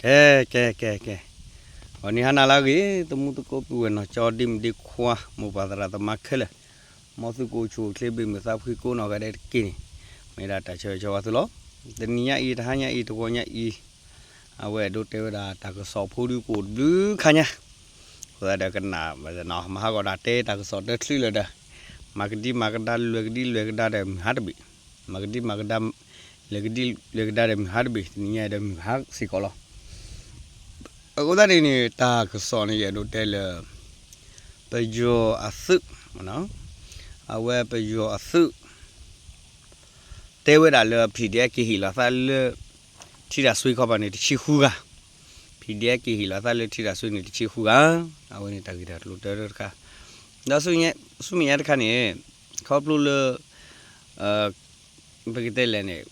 ကဲ ကဲ ကဲ ကဲ, ဂီၤနံၤဟါနၤလၢအဂ့ၤ သမူသကိးပုၢ်ဝဲၢ်နီၢ်ကၠီ ဒ့မုၣ်ဒ့ခွါ မိၢ်ပၢ်သရၣ်သမါခဲလၢာ်, မ်သုကအိၣ်ဆူၣ်အိၣ်ချ့ ဘ့ၣ်မုာ်သးဖှံကိးနီၢ်ဂၤဒဲးတက့ၢ်န့ၣ်, မ့ၢ်ဒၣ်တၢ်ဆၢဂ့ၤဆၢဝါသုလီၤ. တနံၤညါအံၤ တဟါညါအံၤ တဂီၤညါအံၤ အဝဲဒိးတဲဝဲဒၣ်တၢ်ကစီၣ်ဖိဒုးကအိၣ်တဘျုးခါညါ, အဃိသတးဒီးကနၣ် မဟါဂီၤဒၣ်တဲတၢ်ကစီၣ်တချုးလၢၤဒီး, မၤကဒံမၤကဒါ လဲၤကဒံလဲၤကဒါဒီးမုၢ်ဟါတဘ့ၣ်, မၤကဒံမၤကဒါ လဲၤကဒံလဲၤကဒါဒီးမုၢ်ဟါတဘ့ၣ် တနံၤညါအံၤဒီးမုၢ်ဟါစ့ၢ်ကီးလီၤ. အဃိသတးန့ၣ်န့ၣ် တၢ်ကစီၣ်န့ၣ် ယအဲၣ်ဒိးတဲလၢ ပယီၤအသုး အဝဲပယီၤအသုး တဲဝဲဒၣ်လၢ PDF က့ၤဟ့ၣ်လီၤသးလၢ ထံတၢ်စွ့ခီပၤန့ၣ် တဆံဃုဂၤ, PDF က့ၤဟ့ၣ်လီၤသးလၢထံတၢ်စွ့န့ၣ် တဆံဃုဂၤ, အဝဲန့ၣ်တၢ်ဂ့ၢ်တၢ်ကျိၤတၢတခါ, ဒီးဆူမဲာ်ညါတခါန့ၣ် ခီဖျိလၢ ပကတဲလဲၣ်န့ၣ်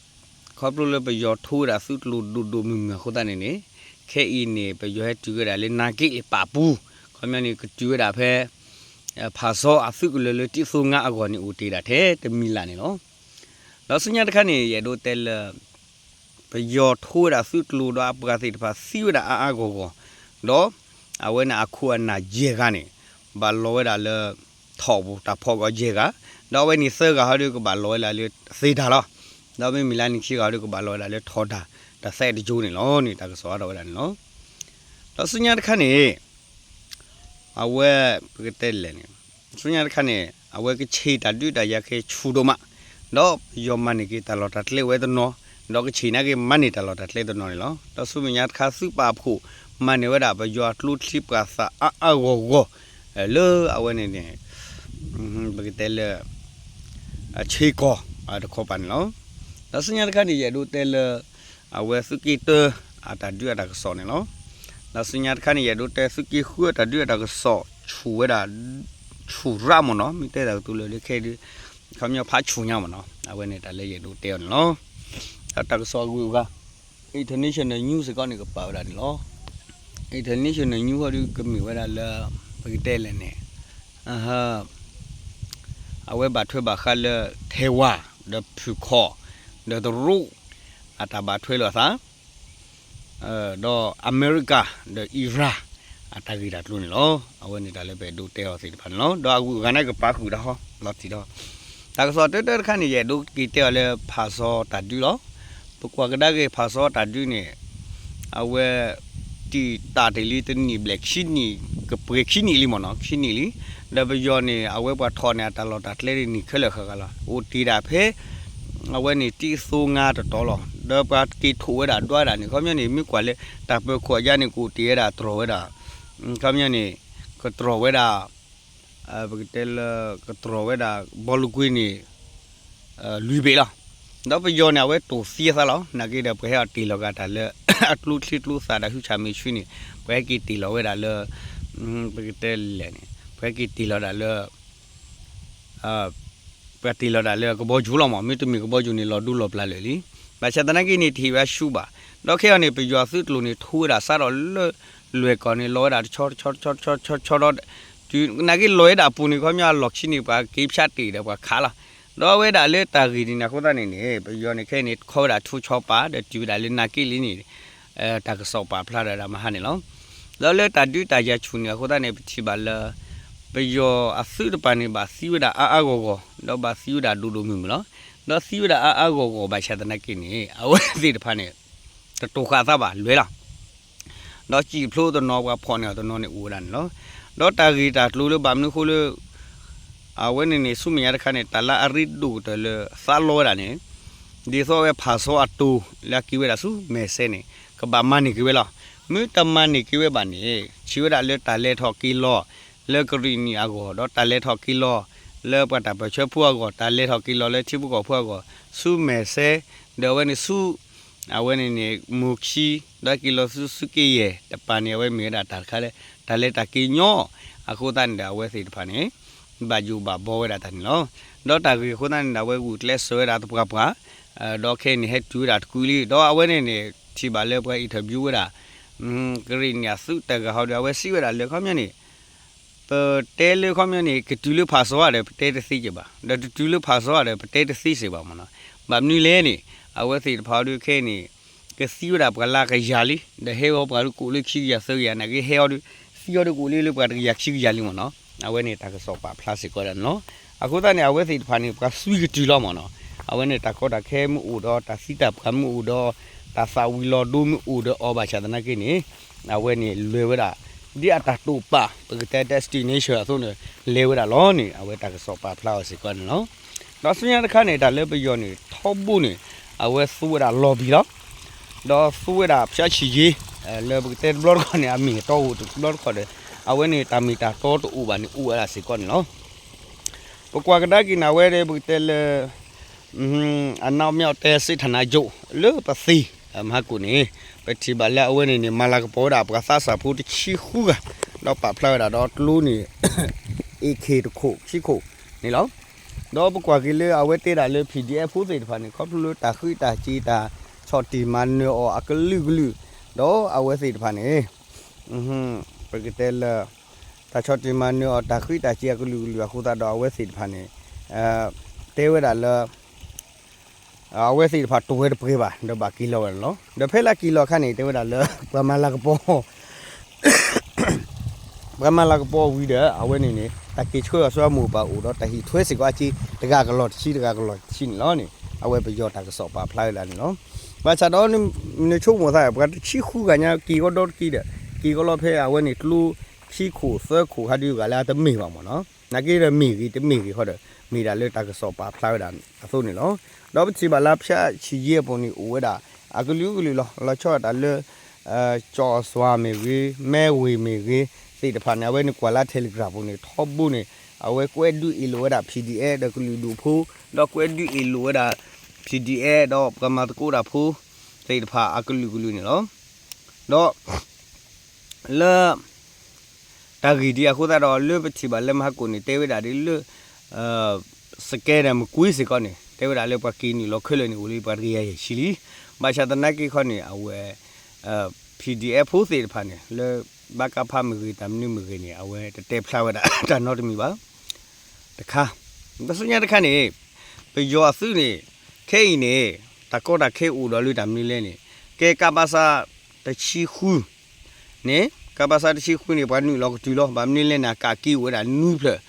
ခီဖျိလၢပယီၤထိဝဲဒၣ်သုးကျိၤဒိၣ်ဒိၣ်မုၢ်မုၢ်အဃိသတးန့ၣ်န့ၣ်, ခဲအံၤန့ၣ် ပယီၤဟဲတုၤဝဲဒၣ်လၢနါက့လံပာ်ပူၤ, ခီပညီန့ၣ် ကတုၤဝဲဒၣ်ဖဲ ဖၣ်စီအသုးကလၢၤလၢတံၢ်သိငါအဂီၢ်န့ၣ် အိၣ်တ့ၢ်ဒၣ်ထဲတမံၤလၢ်န့ၣ်လီၤ. ဒီးဆူညါတခါန့ၣ် ယအဲၣ်ဒိးတဲလၢ ပယီၤထိဝဲဒၣ်သုးကျိၤဒီးအပှၤသ့ၣ်တဖၣ်သံဝဲဒၣ်အါအါဂီၢ်ဂီၢ်, ဒီးအဝဲန့ၣ်အခိၣ်အနၢ်ယဲၢ်ဂၤန့ၣ် ဘၣ်လီၤဝဲဒၣ်လၢ ထိၣ်ပူၤတၢ်ဖီၣ်ဂီၤယဲၢ်ဂၤ, ဒီးအဝဲန့ၣ်သၢဂၤဟီဒီးကဘၣ်လီၤဝဲဒၣ်လၢသ့တၢ်လီၤ, ဒီးမ့မ့ၢ်လၢနံၣ်ခံဂၤဟီဒီးကဘၣ်လီၤဝဲဒၣ်လၢထိၣ်တၢ် တၢ်သဲတကၠိန့ၣ်လီၤန့ၣ် တၢ်ကစီၣ်အါထီၣ်ဝဲဒၣ်န့ၣ်လီၤ. ဒီးဆူညါတခါန့ၣ် အဝဲ ပကတဲလဲၣ်န့ၣ် ဆူညါတခါန့ၣ် အဝဲကဆံးတၢ်ဒုးတၢ်ယၤခဲဆူၣ်ဒိၣ်မး, ဒီးပယီၤမၤန့ၢ်က့ၤတၢ်လီၢ်တၢ်ကျဲဝဲတနီၤ, ဒီးကဆံးနာ်က့ၤမၤန့ၢ်တၢ်လီၢ်တၢ်ကျဲတနီၤန့ၣ်လီၤ. ဒီးဆူမဲာ်ညါတခါသုးပာ်ဖှိၣ် မၤန့ၢ်ဝဲဒၣ်ပယီၤအကျိချံပှၤသးအါအါဂီၢ်ဂီၢ် လၢအဝဲန့ၣ်န့ၣ် ပကတဲလၢ ဆ့ကီၢ်တခီပၤန့ၣ်လီၤ. ဒီးဆူညါတခါန့ၣ် ယအဲၣ်ဒိးတဲလၢ အဝဲသုးက့တၢ အတၢ်ဒုးအတၢ်ကစီၣ်န့ၣ်လီၤ. ဒီးဆူညါတခါန့ၣ် ယအဲၣ်ဒိးတဲသုးက့ဃုအတၢ်ဒုးအတၢ်ကစီၣ် ဆူၣ်ဝဲဒၣ် ဆူၣ်ရၣ်မ့ၢ်နီၤ, မ့ၢ်တဲတၢ်ကတိၤလၢလၢခဲဒုး ခီပညီဖးဆူၣ်ညါမ့ၢ်နီၤ, အဝဲန့ၣ်တၢ်လၢယအဲၣ်ဒိးတဲအီၤန့ၣ်လီၤ. ဒီးတၢ်ကစီၣ်အဂုၤအဂၤ international news စ့ၢ်ကီးန့ၣ် ကပာ်ဝဲဒၣ်န့ၣ်လီၤ. international news ဟီဒုးကမ့ၢ်ဝဲဒၣ်လၢ ပကတဲလဲၣ်န့ၣ် အဝဲဘၣ်ထွဲဘၣ်ဃးလၢ Taiwan ဒီးဖုၣ်ခီၣ် ဒီးတရူး အတၢ်ဘၣ်ထွဲလိာ်အသး ဒီးအမဲရကၤ ဒီးအံရၣ် အတၢ်ဂ့ၢ်တၢ်ကျိၤန့ၣ်လီၤ. အဝဲန့ၣ်တၢ်လၢပအဲၣ်ဒိးတဲအီၤသ့ၣ်တဖၣ်န့ၣ်လီၤ. ဒီးအဂုၤအဂၤန့ၣ်ကပာ်ဃုာ်တၢ်ဟီ လီၤတံၢ်ဒီး တၢ်ကစီၣ်တၢတၢတခါန့ၣ် ယအဲၣ်ဒိးက့ၤတဲအီၤလၢဖၣ်စီတၢ်ဒုးလီၤ. ပကွၢ်ကဒါက့ၤဖၣ်စီတၢ်ဒုးန့ၣ် အဝဲ တံာ်တာ်တ့ၢ်လံတနံၣ်ဘျဲၣ်ခံနံၣ် ကပှဲၤခံနံၣ်လံမ့ၢ်နီၤ, ခံနံၣ်လံ. ဒီးပယီၤန့ၣ် အဝဲပှၤထိၣ်န့ၢ်အတၢ်လီၢ်တၢ်ကျဲန့ၣ် နံၣ်ခဲလၢာ်ဃၣ်ဃၣ်လီၤ. အိၣ်တ့ၢ်ဒၣ်ဖဲ အဝဲန့ၣ်တံၢ်သိငါတတီၤလီၤ. ဒီးပှၤက့ၤထိၣ်ဝဲဒၣ်ဒွးဒၣ်န့ၣ် ခီပညီန့ၣ် မ့ၢ်ကွၢ်လၢတၢ်ပၢၤခိၣ်အယါန့ၣ် ကအိၣ်တ့ၢ်ဝဲဒၣ်တြီၢ်ဝဲဒၣ် ခီပညီန့ၣ် ကတြီၢ်ဝဲဒၣ် ပကတဲလၢ ကတြီၢ်ဝဲဒၣ် ဘီလူကွ့န့ၣ် လွံၢ်ဘ့ၣ်လီၤ. ဒီးပယီၤန့ၣ် အဝဲတိၢ်သံအသးလီၤ. နာ်က့ဒီး ပှၤဟဲအီၤတ့ၢ်လီၤက့ၤတၢ်လၢ အကျိချံကျိသၣ်ဒီးဟုၣ်ဆၣ်မ့ၢ်ဆူန့ၣ် ပှၤဟဲက့ၤတ့ၢ်လီၤဝဲဒၣ်လၢ ပကတဲလဲၣ်န့ၣ် ပှၤဟဲက့ၤတ့ၢ်လီၤဒၣ်လၢ ပှၤတ့ၢ်လီၤဒၣ်လၢကဘီယူၤလီၤမး, မ့တမ့ၢ်ကဘီယူၤန့ၣ် လီၤဒူလီၤပျၢ်လၢာ်လံ. ဘၣ်ဆၣ်သနာ်က့န့ၣ် တဟ့ၣ်ဝဲဆူဘၣ်. ဒီးခဲအံၤန့ၣ် ပယီၤအသုးကျိၤန့ၣ် ထိဝဲဒၣ်စးထီၣ်လၢ လွဲၢ်ကီၢ်န့ၣ် လီၤဝဲဒၣ်တဆီတဆီတဆီတဆီတဆီဒီး တုၤနာ်က့လီၤဝဲဒၣ်အပူၤန့ၣ် ခီပညီအလီၢ်ခံန့ၣ် ပှၤက့ၤဖၠးတ့ၢ်ဒီးပှၤခးလီၤ. ဒီးအဝဲဒၣ်လၢတၢ်ဂ့ၢ်ဒ်န့ၣ်အဃိသတးန့ၣ်န့ၣ် ပယီၤန့ၣ်ခဲအံၤန့ၣ် ခီဝဲဒၣ်ထူဆီပာ် ဒီးတုၤဝဲဒၣ်လၢနာ်က့လံန့ၣ် တၢ်ကစီၣ်ပာ်ဖျါဒၣ်ဒၣ်မဟါန့ၣ်လီၤ. ဒီးလၢတၢ်ဒုးတၢ်ယၤဆူၣ်န့ၣ်အဃိသတးန့ၣ် ပထံၣ်ဘၣ်လၢ ပယီၤအသုးတပၤန့ၣ် ဘၣ်သံဝဲဒၣ်အါအါဂီၢ်ဂီၢ် ဒီးဘၣ်သံဝဲဒၣ်ဒိၣ်ဒိၣ်မုၢ်မုၢ်လီၤ. ဒီးသံဝဲဒၣ်အါအါဂီၢ်ဂီၢ်ဘၣ်ဆၣ်သနာ်က့န့ၣ် အဝဲသ့ၣ်တဖၣ်န့ၣ် တတိၢ်ဃာ်အသးဘၣ်လွဲၤလီၤ. ဒီးစံၣ်ဖျိတနီၤ ပှၤဖီၣ်န့ၢ်အီၤတနီၤန့ၣ်အိၣ်ဝဲဒၣ်န့ၣ်လီၤ. ဒီးတၢ်ဂ့ၢ်တၢ်ကျိၤလၢဘၣ်မနုၤအဃိလၢ အဝဲန့ၣ်န့ၣ် ဆူမဲာ်ညါတခါန့ၣ် တၢ်လၢအရ့ဒိၣ်ကတၢၢ်လၢသးလီဝဲဒၣ်န့ၣ် ဒ်သိးအဝဲဖၣ်စီအတိၤလၢအက့ၤဝဲဒၣ်ဆူမဲာ်ဆဲန့ၣ် ကဘၣ်မၤန့ၢ်က့ၤဝဲလီၤ. မ့ၢ်တမၤန့ၢ်က့ၤဝဲဘၣ်န့ၣ် ဆံးဝဲဒၣ်လၢတၢ်လဲၤထီၣ်က့ၤလီၤ လၢကရံၣ်နံၣ်အဂီၢ် ဒီးတၢ်လဲၤထီၣ်က့ၤလီၤ လၢပှၤတၢ်ပၢၢ်ဆၢဖိအဂီၢ် တၢ်လဲၤထီၣ်က့ၤလီၤလၢထံဖိကီၢ်ဖိအဂီၢ် ဆူမဲာ်ဆဲ ဒီးအဝဲန့ၣ်ဆူ အဝဲန့ၣ်န့ၣ် မိၢ်ခံ ဒီးက့ၤလီၤဆူဆူက့ယဲၢ်တပၤန့ၣ် အဝဲမ့ၢ်ဝဲဒၣ်တၢ်တခါလၢ တၢ်လဲၤတၢ်က့ၤညီ အဃိသတးန့ၣ်ဒီး အဝဲသ့ၣ်တဖၣ်န့ၣ် ဘၣ်ယိၣ်ဘၣ်ဘီဝဲဒၣ်တၢ်န့ၣ်လီၤ. ဒီးတၢ်ဂ့ၢ်အဃိသတးန့ၣ်ဒီး အဝဲဂုာ်ကျဲးစၢးဝဲဒၣ်သပှၢ်ပှၢ် ဒီးခဲအံၤန့ၣ် ဟဲတုၤဝဲဒၣ်တကူးလံ ဒီးအဝဲန့ၣ်န့ၣ် ထံၣ်ဘၣ်လၢပှၤ interview ဝဲဒၣ် ကရံၣ်နံၣ်အသုးတဂၤဟီဒီး အဝဲစံးဝဲဒၣ်လၢခီပညီန့ၣ် ပတဲလၢခီပညီန့ၣ် ကတုၤလၢဖၣ်စီဧါဒီး ပတဲတသ့က့ၤဘၣ်, ဒီးတတုၤလၢဖၣ်စီဧါဒီး ပတဲတသ့စ့ၢ်ဘၣ်မ့ၢ်နီၤ. ဘၣ်မနုၤလဲၣ်န့ၣ် အဝဲသ့ၣ်တဖၣ်ဒုးခဲအံၤန့ၣ် ကသံဝဲဒၣ်ပှၤလၢကယၤလံ, ဒီးဟဲအီၤပှၤလၢကအိၣ်လၢခံကယၤသၢကယၤနာ်က့ ဟဲအီၤဒီး သံအီၤဒီးကအိၣ်လၢလၢပှၤတကယၤခံကယၤလံမ့ၢ်နီၤ. အဝဲန့ၣ်တၢ်ကစီၣ်ပာ်ဖျါစ့ၢ်ကီးဒၣ်န့ၣ်လီၤ. အဃိသတးန့ၣ် အဝဲသ့ၣ်တဖၣ်န့ၣ် ပှၤသွံကတုၤလီၤမ့ၢ်နီၤ. အဝဲန့ၣ်တၢ်ကီတၢ်ခဲမ့ၢ်အိၣ်ဒီး တၢ်သံတၢ်ပှၢ်မ့ၢ်အိၣ်ဒီး တၢ်သးဝံၤလီၤဒိမ့ၢ်အိၣ်ဒီးအီၤဘၣ်ဆၣ်သနာ်က့န့ၣ် အဝဲန့ၣ်လဲၤဝဲဒၣ် ဒ်အတၢ်တိာ်ပာ် ပကတဲ destination အသိးန့ၣ် လဲၤဝဲဒၣ်လီၤန့ၣ် အဝဲတၢ်ကစီၣ်ပာ်ဖျါအီၤစ့ၢ်ကီးန့ၣ်လီၤ. ဒီးဆူညါတခါန့ၣ် တၢ်လၢပယီၤန့ၣ် ထီဘိန့ၣ် အဝဲသူဝဲဒၣ်လီၢ်ဘံၣ်လီၤ. ဒီးသူဝဲဒၣ်ဖၠၣ်ဆံၣ်ယ့ လၢပကတဲတဘျီတခီၣ်န့ၣ် အမ့ၢ်အတီအိၣ်တဘျီတခီၣ်ဒီး အဝဲန့ၣ်တၢ်မ့ၢ်တၢ်တီတအိၣ်ဘၣ်န့ၣ် အိၣ်ဝဲဒၣ်စ့ၢ်ကီးန့ၣ်လီၤ. ပကွၢ်ကဒါက့ၤန့ၣ် အဝဲဒၣ်ပကတဲလၢ အနောက်မြောက်တိုင်းစစ်ဌာနချုပ် လၢပသ့ၣ် မဟါကိၣ်န့ၣ် ပထံၣ်ဘၣ်လၢအဝဲန့ၣ်န့ၣ် မၤလၤကပီၤဝဲဒၣ်ပှၤသးစၢ်ဖိတဆံဃုဂၤ ဒီးပာ်ဖျါဝဲဒၣ်ဒီးကျိန့ၣ် AK တခိၣ်ခံခိၣ်န့ၣ်လီၤ. ဒီးပကွၢ်က့ၤလၢအဝဲတဲဒၣ်လၢ PDF ဖိသ့ၣ်တဖၣ်န့ၣ် ခီဖျိလၢတၢ်ဃံတၢ်စ့ၤ တၢ်ဆီၣ်တံၢ်မၤနၢၤအီၤအကလုာ်ကလုာ် ဒီးအဝဲသ့ၣ်တဖၣ်န့ၣ် ပကတဲလၢ တၢ်ဆီၣ်တံၢ်မၤနၢၤအီၤ တၢ်ဃံတၢ်စ့ၤအကလုာ်ကလုာ်အဃိသတးဒီး အဝဲသ့ၣ်တဖၣ်န့ၣ် တဲဝဲဒၣ်လၢ အဝဲသ့ၣ်တဖၣ်တဝဲတပှဲၤဘၣ် ဒီးဘၣ်က့ၤလီၤဝဲဒၣ်လီၤ. ဒီးဖဲလၢက့ၤလီၤအခါန့ၣ် တဲဝဲဒၣ်လၢ ပှၤမၤလၤကပီၤ ပှၤမၤလၤကပီၤဝံၤဒီး အဝဲန့ၣ်န့ၣ် တၢ်က့ၤဆှၢအီၤဆူအမိၢ်ပၢ်အိၣ်ဒီးတၢ်ဟံၣ်ထွဲစ့ၢ်ကီးအက့ တဂၤကလီၢ်တဆံ တဂၤကလီၢ်တဆံန့ၣ်လီၤန့ၣ် အဝဲပယီၤတၢ်ကစီၣ်ပာ်ဖျါဝဲဒၣ်န့ၣ်လီၤ. ဘၣ်ဆၣ်ဒီး နဆိကမိၣ်သး ပှၤတဆံဃုဂၤညါ က့ၤကီဒီတက့ၤဒီး က့ၤကီလီၤဖဲအဝဲန့ၣ် ကျိခံခိၣ်သၢခိၣ်ခါဒုးဂၤလၢအတမ့ၢ်ဘၣ်မ့ၢ်နီၤ. နာ်က့ဒီးမ့ၢ်ဂ့ၤတမ့ၢ်ဂ့ၤဃီဒီး မ့ၢ်ဒၣ်လၢတၢ်ကစီၣ်ပာ်ဖျါဝဲဒၣ်အသိးန့ၣ်လီၤ. ဒီးပထံၣ်ဘၣ်လၢဖၠၣ်ဆံၣ်ယ့အပူၤန့ၣ် အိၣ်ဝဲဒၣ် အကလုာ်ကလုာ်လီၤ. လီၤဆီဒၣ်တၢ်လၢ ကၠီၣ်စွၤမ့ၢ်ဂ့ၤ မဲဝ့ၢ်မ့ၢ်ဂ့ၤ သ့ၣ်တဖၣ်န့ၣ် အဝဲန့ၣ်ကွၢ်လၢ Telegram ပူၤန့ၣ် ထီဘိန့ၣ် အဝဲကွဲဒုးအ့ၣ်လိာ်ဝဲဒၣ် PDF ဒီးကလုာ်ဒူၣ်ဖိ ဒီးကွဲဒုးအ့ၣ်လိာ်ဝဲဒၣ် PDF ဒီးပှၤမၤသကိးတၢ်ဖိသ့ၣ်တဖၣ်အကလုာ်ကလုာ်န့ၣ်လီၤ. ဒီး လၢ တၢ်ဂ့ၢ်ဒ်အဃိသတးဒီး လၢပထံၣ်ဘၣ်လၢမဟါကိၣ်န့ၣ် တဲဝဲဒၣ်ဒ်လၢ စကဲဒီးမကွ့စ့ၢ်ကီးန့ၣ် တဲဝဲဒၣ်လၢပှၤက့ၤနုာ်လီၤခဲလၢာ်န့ၣ် အိၣ်လၢပှၤတကယၤယဲၢ်ဆံလံ. ဘၣ်ဆၣ်သနာ်က့ခီန့ၣ် အဝဲ PDF ဖိသ့ၣ်တဖၣ်န့ၣ် လၢ ဘကဖ မ့ၢ်ဂ့ၤ တၢ်မနုၤမ့ၢ်ဂ့ၤန့ၣ် အဝဲတတဲဖျါဝဲဒၣ်တၢ်နီတမံၤဘၣ်. တခါ တဆူညါတခါန့ၣ် ပယီၤအသုးန့ၣ် ခဲအံၤန့ၣ် တၢ်ကီတၢ်ခဲအိၣ်ဒီးလၢတၢ်မနုၤလဲၣ်န့ၣ် ကဲကးပးစး တဆံဃု န့ၣ် ကးပးစး တဆံဃု န့ၣ် ပှၤနုာ်လီၤကတုၤလီၤ. ဘၣ်မနုၤလဲၣ်န့ၣ် အကးက့ၤအိၣ်ဝဲဒၣ်နွံဖျၢၣ်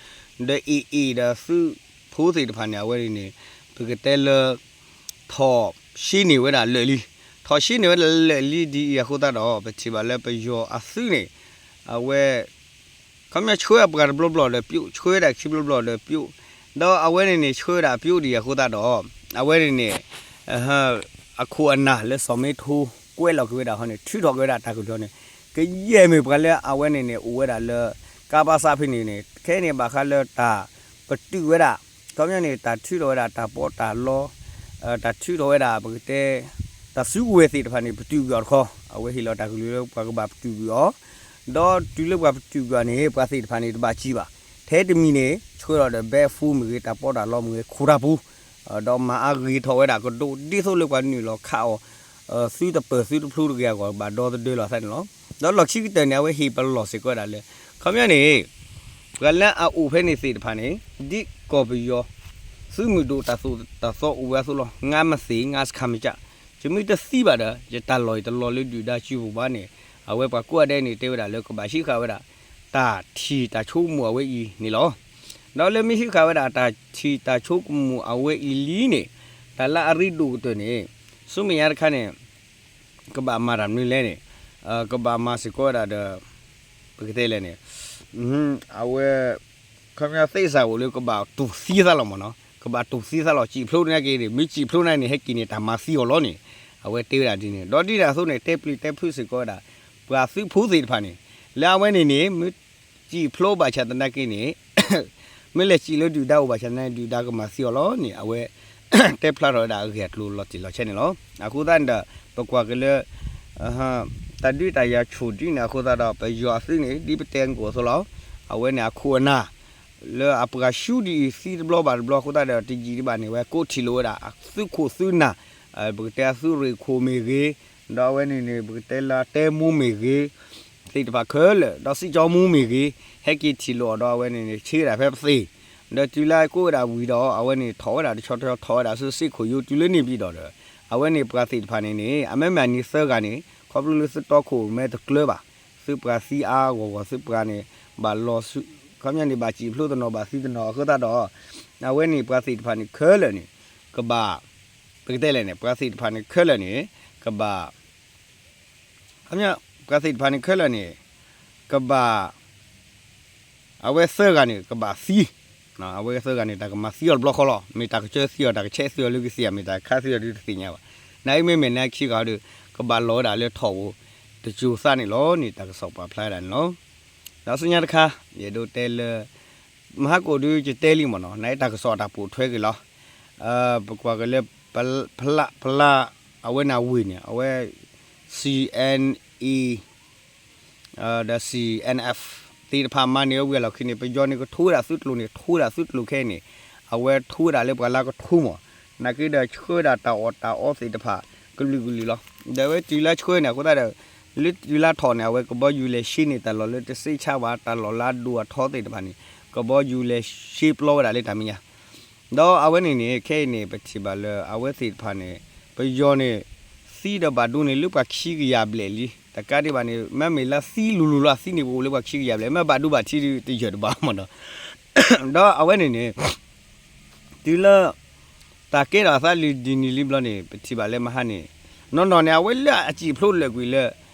ဒီး AA ဒီးသုးဖိသ့ၣ်တဖၣ်န့ၣ် အဝဲန့ၣ်န့ၣ် ပကတဲလၢ ထီၣ်ရှဲန့ၢ်ဝဲဒၣ်လၢာ်လံ ထီၣ်ရှဲန့ၢ်ဝဲဒၣ်လၢာ်လံဒ်အံၤအဃိသတးဒီး ပထံၣ်ဘၣ်လၢပယီၤအသုးန့ၣ် အဝဲ ခီပညီဆှၢအပှၤတဘျီဘျီဒီးပျိၣ် ဆှၢဒၣ်ခံဘျီဘျီဒီးပျိၣ် ဒီးအဝဲန့ၣ်န့ၣ် ဆှၢဒၣ်အပျိၣ်ဒ်အံၤအဃိသတးဒီး အဝဲန့ၣ်န့ၣ် အခိၣ်အနၢ်လၢစီၤမ့ထိကွဲးလီၤက့ၤဝဲဒၣ်ဟီန့ၣ် ထုးထီၣ်က့ၤဝဲဒၣ်တၢ်ကလုၢ်န့ၣ် ကယဲၢ်မ့ၢ်ပှၤလၢအဝဲန့ၣ်န့ၣ် အိၣ်ဝဲဒၣ်လၢ ကးပးစးဖဲန့ၣ်န့ၣ် ခဲအံၤန့ၣ်ဘၣ်ဃးလၢတၢ်ပတုာ်ဝဲဒၣ် ခီပညီန့ၣ် တၢ်ထုးထီၣ်ဝဲဒၣ်တၢ်ပီးတၢ်လီ တၢ်ထုးထီၣ်ဝဲဒၣ်ပကတဲ တၢ်စုကဝဲၤသ့ၣ်တဖၣ်န့ၣ် ပတုာ်ကွံာ်အီၤတခီ အဝဲဟ့ၣ်လီၤတၢ်ကလုၢ်လၢပှၤကဘၣ်ပတုာ်ကွံာ်အီၤ ဒီးတုၤလၢပှၤပတုာ်ကွံာ်အီၤန့ၣ် ပှၤသ့ၣ်တဖၣ်န့ၣ် တဘၣ်စံးဘၣ် ထဲတမံၤန့ၣ် ဆှၢလီၤဒီး ဘဲၣ်ဖူမ့ၢ်ဂ့ၤ တၢ်ပီးတၢ်လီမ့ၢ်ဂ့ၤ ခိၣ်တၢ်ပူၤ ဒီးမၤအါဂ့ၤထီၣ်ဝဲဒၣ်ကဒိး ဒ်သိးလၢပှၤနုာ်လီၤခးအီၤ သုတပၢၢ်သုတဖျိတဂ့ၤအဂီၢ် ဘၣ်ဒီသဒၢလီၤသးန့ၣ်လီၤ. ဒီးလီၢ်ခံကတၢၢ်န့ၣ် အဝဲဟ့ၣ်ပလီၢ်စ့ၢ်ကီးဝဲဒၣ်လၢ ခီပညီန့ၣ် ပှၤလၢအအိၣ်ဖဲန့ၣ်သ့ၣ်တဖၣ်န့ၣ် ဒ်ကီၢ်ပယီၤ သုးမုၢ်ဒိၣ်တၢ်သိၣ်တၢ်သီအိၣ်ဝဲအသိးလီၤ. ငါမသ့ၣ် ငါစခါမကၢ် ယမ့ၢ်တသံဘၣ်ဒီး ယတၢ်လီၢ်အံၤတလီၤလၢဒုၣ်ဒါစုပူၤဘၣ်န့ၣ် အဝဲပှၤကိးဂၤဒဲးန့ၣ် တဲဝဲဒၣ်လၢကဘၣ်ဟံးဃာ်ဝဲဒၣ် တၢ်ထံၣ်တၢ်ဆိကမိၣ်အဝဲအံၤန့ၣ်လီၤ. ဒီးလၢမ့ၢ်ဟံးဃာ်ဝဲဒၣ်တၢ်ထံၣ်တၢ်ဆိကမိၣ်အဝဲအံၤလံန့ၣ် တၢ်လၢအရ့ဒိၣ်ကတၢၢ်န့ၣ် ဆူမဲာ်ညါတခါန့ၣ် ကဘၣ်မၤတၢ်မနုၤလဲၣ်န့ၣ် ကဘၣ်မၤစ့ၢ်ကီးဝဲဒၣ်ဒီး ပကတဲလဲၣ်န့ၣ် အဝဲ ခီပညီသ့စၢ်အိၣ်လၢကဘၣ်တူၢ်သံသးလီၤမ့ၢ်နီၤ ကဘၣ်တူၢ်သံသးလီၤ စံၣ်ဖျိနာ်က့န့ၣ် မ့ၢ်စံၣ်ဖျိနာ်န့ၣ် ဟဲက့ၤန့ၣ် တၢ်မၤသံအီၤလီၤန့ၣ် အဝဲတဲဝဲဒၣ်ဒ်န့ၣ် ဒီးဒ်န့ၣ်အသိးန့ၣ် တဲပျံၤတဲဖုးစ့ၢ်ကီးဝဲဒၣ် ပှၤသုးဖိသ့ၣ်တဖၣ်န့ၣ် လၢအဝဲန့ၣ်န့ၣ် မ့ၢ်စံၣ်ဖျိဘၣ်ဆၣ်သနာ်က့န့ၣ် မ့ၢ်လဲၤစံၣ်လၢဒုၣ်ဒါအိၣ်ဘၣ်ဆၣ်သနာ်က့ ဒုၣ်ဒါကမၤသံအီၤလီၤန့ၣ် အဝဲ တဲဖျါထီၣ်ဝဲဒၣ်အဂ့ၢ်အကျိၤလီၤတံၢ်လီၤဆဲးန့ၣ်လီၤ. အဃိသတးန့ၣ်ဒီး ပကွၢ်က့ၤလၢ တၢ်ဒုးတၢ်ယၤဆူၣ်ဒ်န့ၣ်အဃိသတးဒီး ပယီၤအသုးန့ၣ် ဒ်ပတဲကီၢ်အသိးလီၤ. အဝဲန့ၣ်အခိၣ်အနၢ် လၢအပှၤဆူဒ်အံၤသံတဘျီဘၣ်တဘျီအဃိသတးဒီး တယံာ်ဒံးဘၣ်န့ၣ် ဝဲကိးထံၣ်လိာ်ဝဲဒၣ် သုးခိၣ်သုးနၢ် ပကတဲအသုးရ့ၣ်ခိၣ်မ့ၢ်ဂ့ၤ ဒီးအဝဲန့ၣ်န့ၣ် ပကတဲလၢတဲမူမ့ၢ်ဂ့ၤ သ့ၣ်တဖၣ်ခဲလၢာ် ဒီးစံၣ်ကၠီမူမ့ၢ်ဂ့ၤ ဟဲက့ၤထံၣ်လိာ်အီၤဒီးအဝဲန့ၣ်န့ၣ် ဆ့ဝဲဒၣ်ဖဲပသ့ၣ် ဒီးတုၤလၢကိးဝဲဒၣ်ဝံၤဒီး အဝဲန့ၣ်ထီၣ်ဝဲဒၣ်တဆီတဆီထီၣ်ဝဲဒၣ်ဆူစ့ၢ်ခိၣ်ယိ တုၤလၢန့ၣ်ဘျီဒီး အဝဲန့ၣ်ပှၤသ့ၣ်တဖၣ်န့ၣ်န့ၣ် အမ့မ့ၢ်အနံၤသၢဂၤန့ၣ် ခီဖျိလၢသုတီခိၣ်မဲာ်တကျၢၤဘၣ်, သုပှၤသံအါအါဂီၢ်ဂီၢ် သုပှၤန့ၣ် ဘၣ်လီၤဆူ ခီပညီန့ၣ် ဘၣ်စံၣ်ဖျိးတနီၤဘၣ်သံတနီၤအဃိသတးဒီး အဝဲန့ၣ်ပှၤသ့ၣ်တဖၣ်န့ၣ်ခဲလၢာ်န့ၣ် ကဘၣ် ပကတဲလဲၣ်န့ၣ် ပှၤသ့ၣ်တဖၣ်န့ၣ်ခဲလၢာ်န့ၣ် ကဘၣ် ပှၤသ့ၣ်တဖၣ်န့ၣ်ခဲလၢာ်န့ၣ် ကဘၣ် အဝဲသၢဂၤန့ၣ် ကဘၣ်သံ, အဝဲသၢဂၤန့ၣ် တၢ်ကမၤသံအီၤတဘျီဃီလီၤ. မ့ၢ်တၢ်ကစၢသံအီၤ တၢ်ကဆဲးသံအီၤလၢကသ့ၣ်ဧါ မ့ၢ်တၢ်ကခးသံအီၤဒုးတသ့ၣ်ညါဘၣ်. နာ်အံၤမ့မ့ၢ်နာ်ခံဂၤဒီး ကဘၣ်လီၤဝဲဒၣ်လၢထိၣ်ဧိၤ တစိၤသးန့ၣ်လီၤန့ၣ် တၢ်ကစီၣ်ပာ်ဖျါဝဲဒၣ်န့ၣ်လီၤ. ဒီးဆူညါတခါ ယအဲၣ်ဒိးတဲလၢ မဟါကိၣ်ဒုးယတဲလံမ့ၢ်နီၤ နာ်အံၤတၢ်ကစီၣ်အတၢ်ပိာ်ထွဲက့ၤလီၤ. ပကွၢ်က့ၤလၢ ဖလၢ အဝဲန့ၣ်ဝ့ၢ်န့ၣ် အဝဲ C N A ဒီး C N F သ့ၣ်တဖၣ်မၤန့ၢ်ဝဲဝံၤအလီၢ်ခံန့ၣ် ပယီၤန့ၣ်ကထိဝဲဒၣ်သုးကျိၤန့ၣ် ထိဝဲဒၣ်သုးကျိၤခဲအံၤန့ၣ် အဝဲထိဝဲဒၣ်လၢပှၤလၢကထိမ့ၢ် နာ်က့ဒီးဆှၢဒၣ်တၢ်အီၣ်တၢ်အီသ့ၣ်တဖၣ် ကလုာ်ကလုာ်လီၤ. ဒီးအဝဲတုၤလၢဆှၢန့ၣ် အဃိသတးဒီး လၢတုၤလၢထီၣ်န့ၣ် အဝဲကဘီယူၤလဲၤရှဲန့ၢ်တၢ်လီၢ်လၢတစ့ဆါဘၣ် တၢ်လီၢ်လၢအဒိၣ်အထီသ့ၣ်တဖၣ်န့ၣ် ကဘီယူၤလဲၤရှဲပျီဝဲဒၣ်လၢတၢ်မဲာ်ညါ ဒီးအဝဲန့ၣ်န့ၣ် ခဲအံၤန့ၣ် ပထံၣ်ဘၣ်လၢအဝဲသ့ၣ်တဖၣ်န့ၣ် ပယီၤန့ၣ် သံဒီးဘၣ်ဒိန့ၣ်လၢပှၤခံကယၤဘျဲၣ်လံ. တကးဒံးဘၣ်န့ၣ် မ့မ့ၢ်လၢသံလူၤလူၤလီၤ အသံန့ၣ်ပအိၣ်လၢပှၤခံကယၤဘျဲၣ် မ့ၢ်ဘၣ်ဒိဘၣ်ထံးဒုးတယၢၢ်တဘၣ်မ့ၢ်နီၤ. ဒီးအဝဲန့ၣ်န့ၣ် တုၤလၢ တၢ်ကဲထီၣ်အသးလၢဒ်န့ၣ်လံဘျီန့ၣ် ပထံၣ်ဘၣ်လၢမဟါန့ၣ် နီၢ်နီၢ်န့ၣ် အဝဲလၢအစံၣ်ဖျိးလၢာ်ကွံာ်လၢ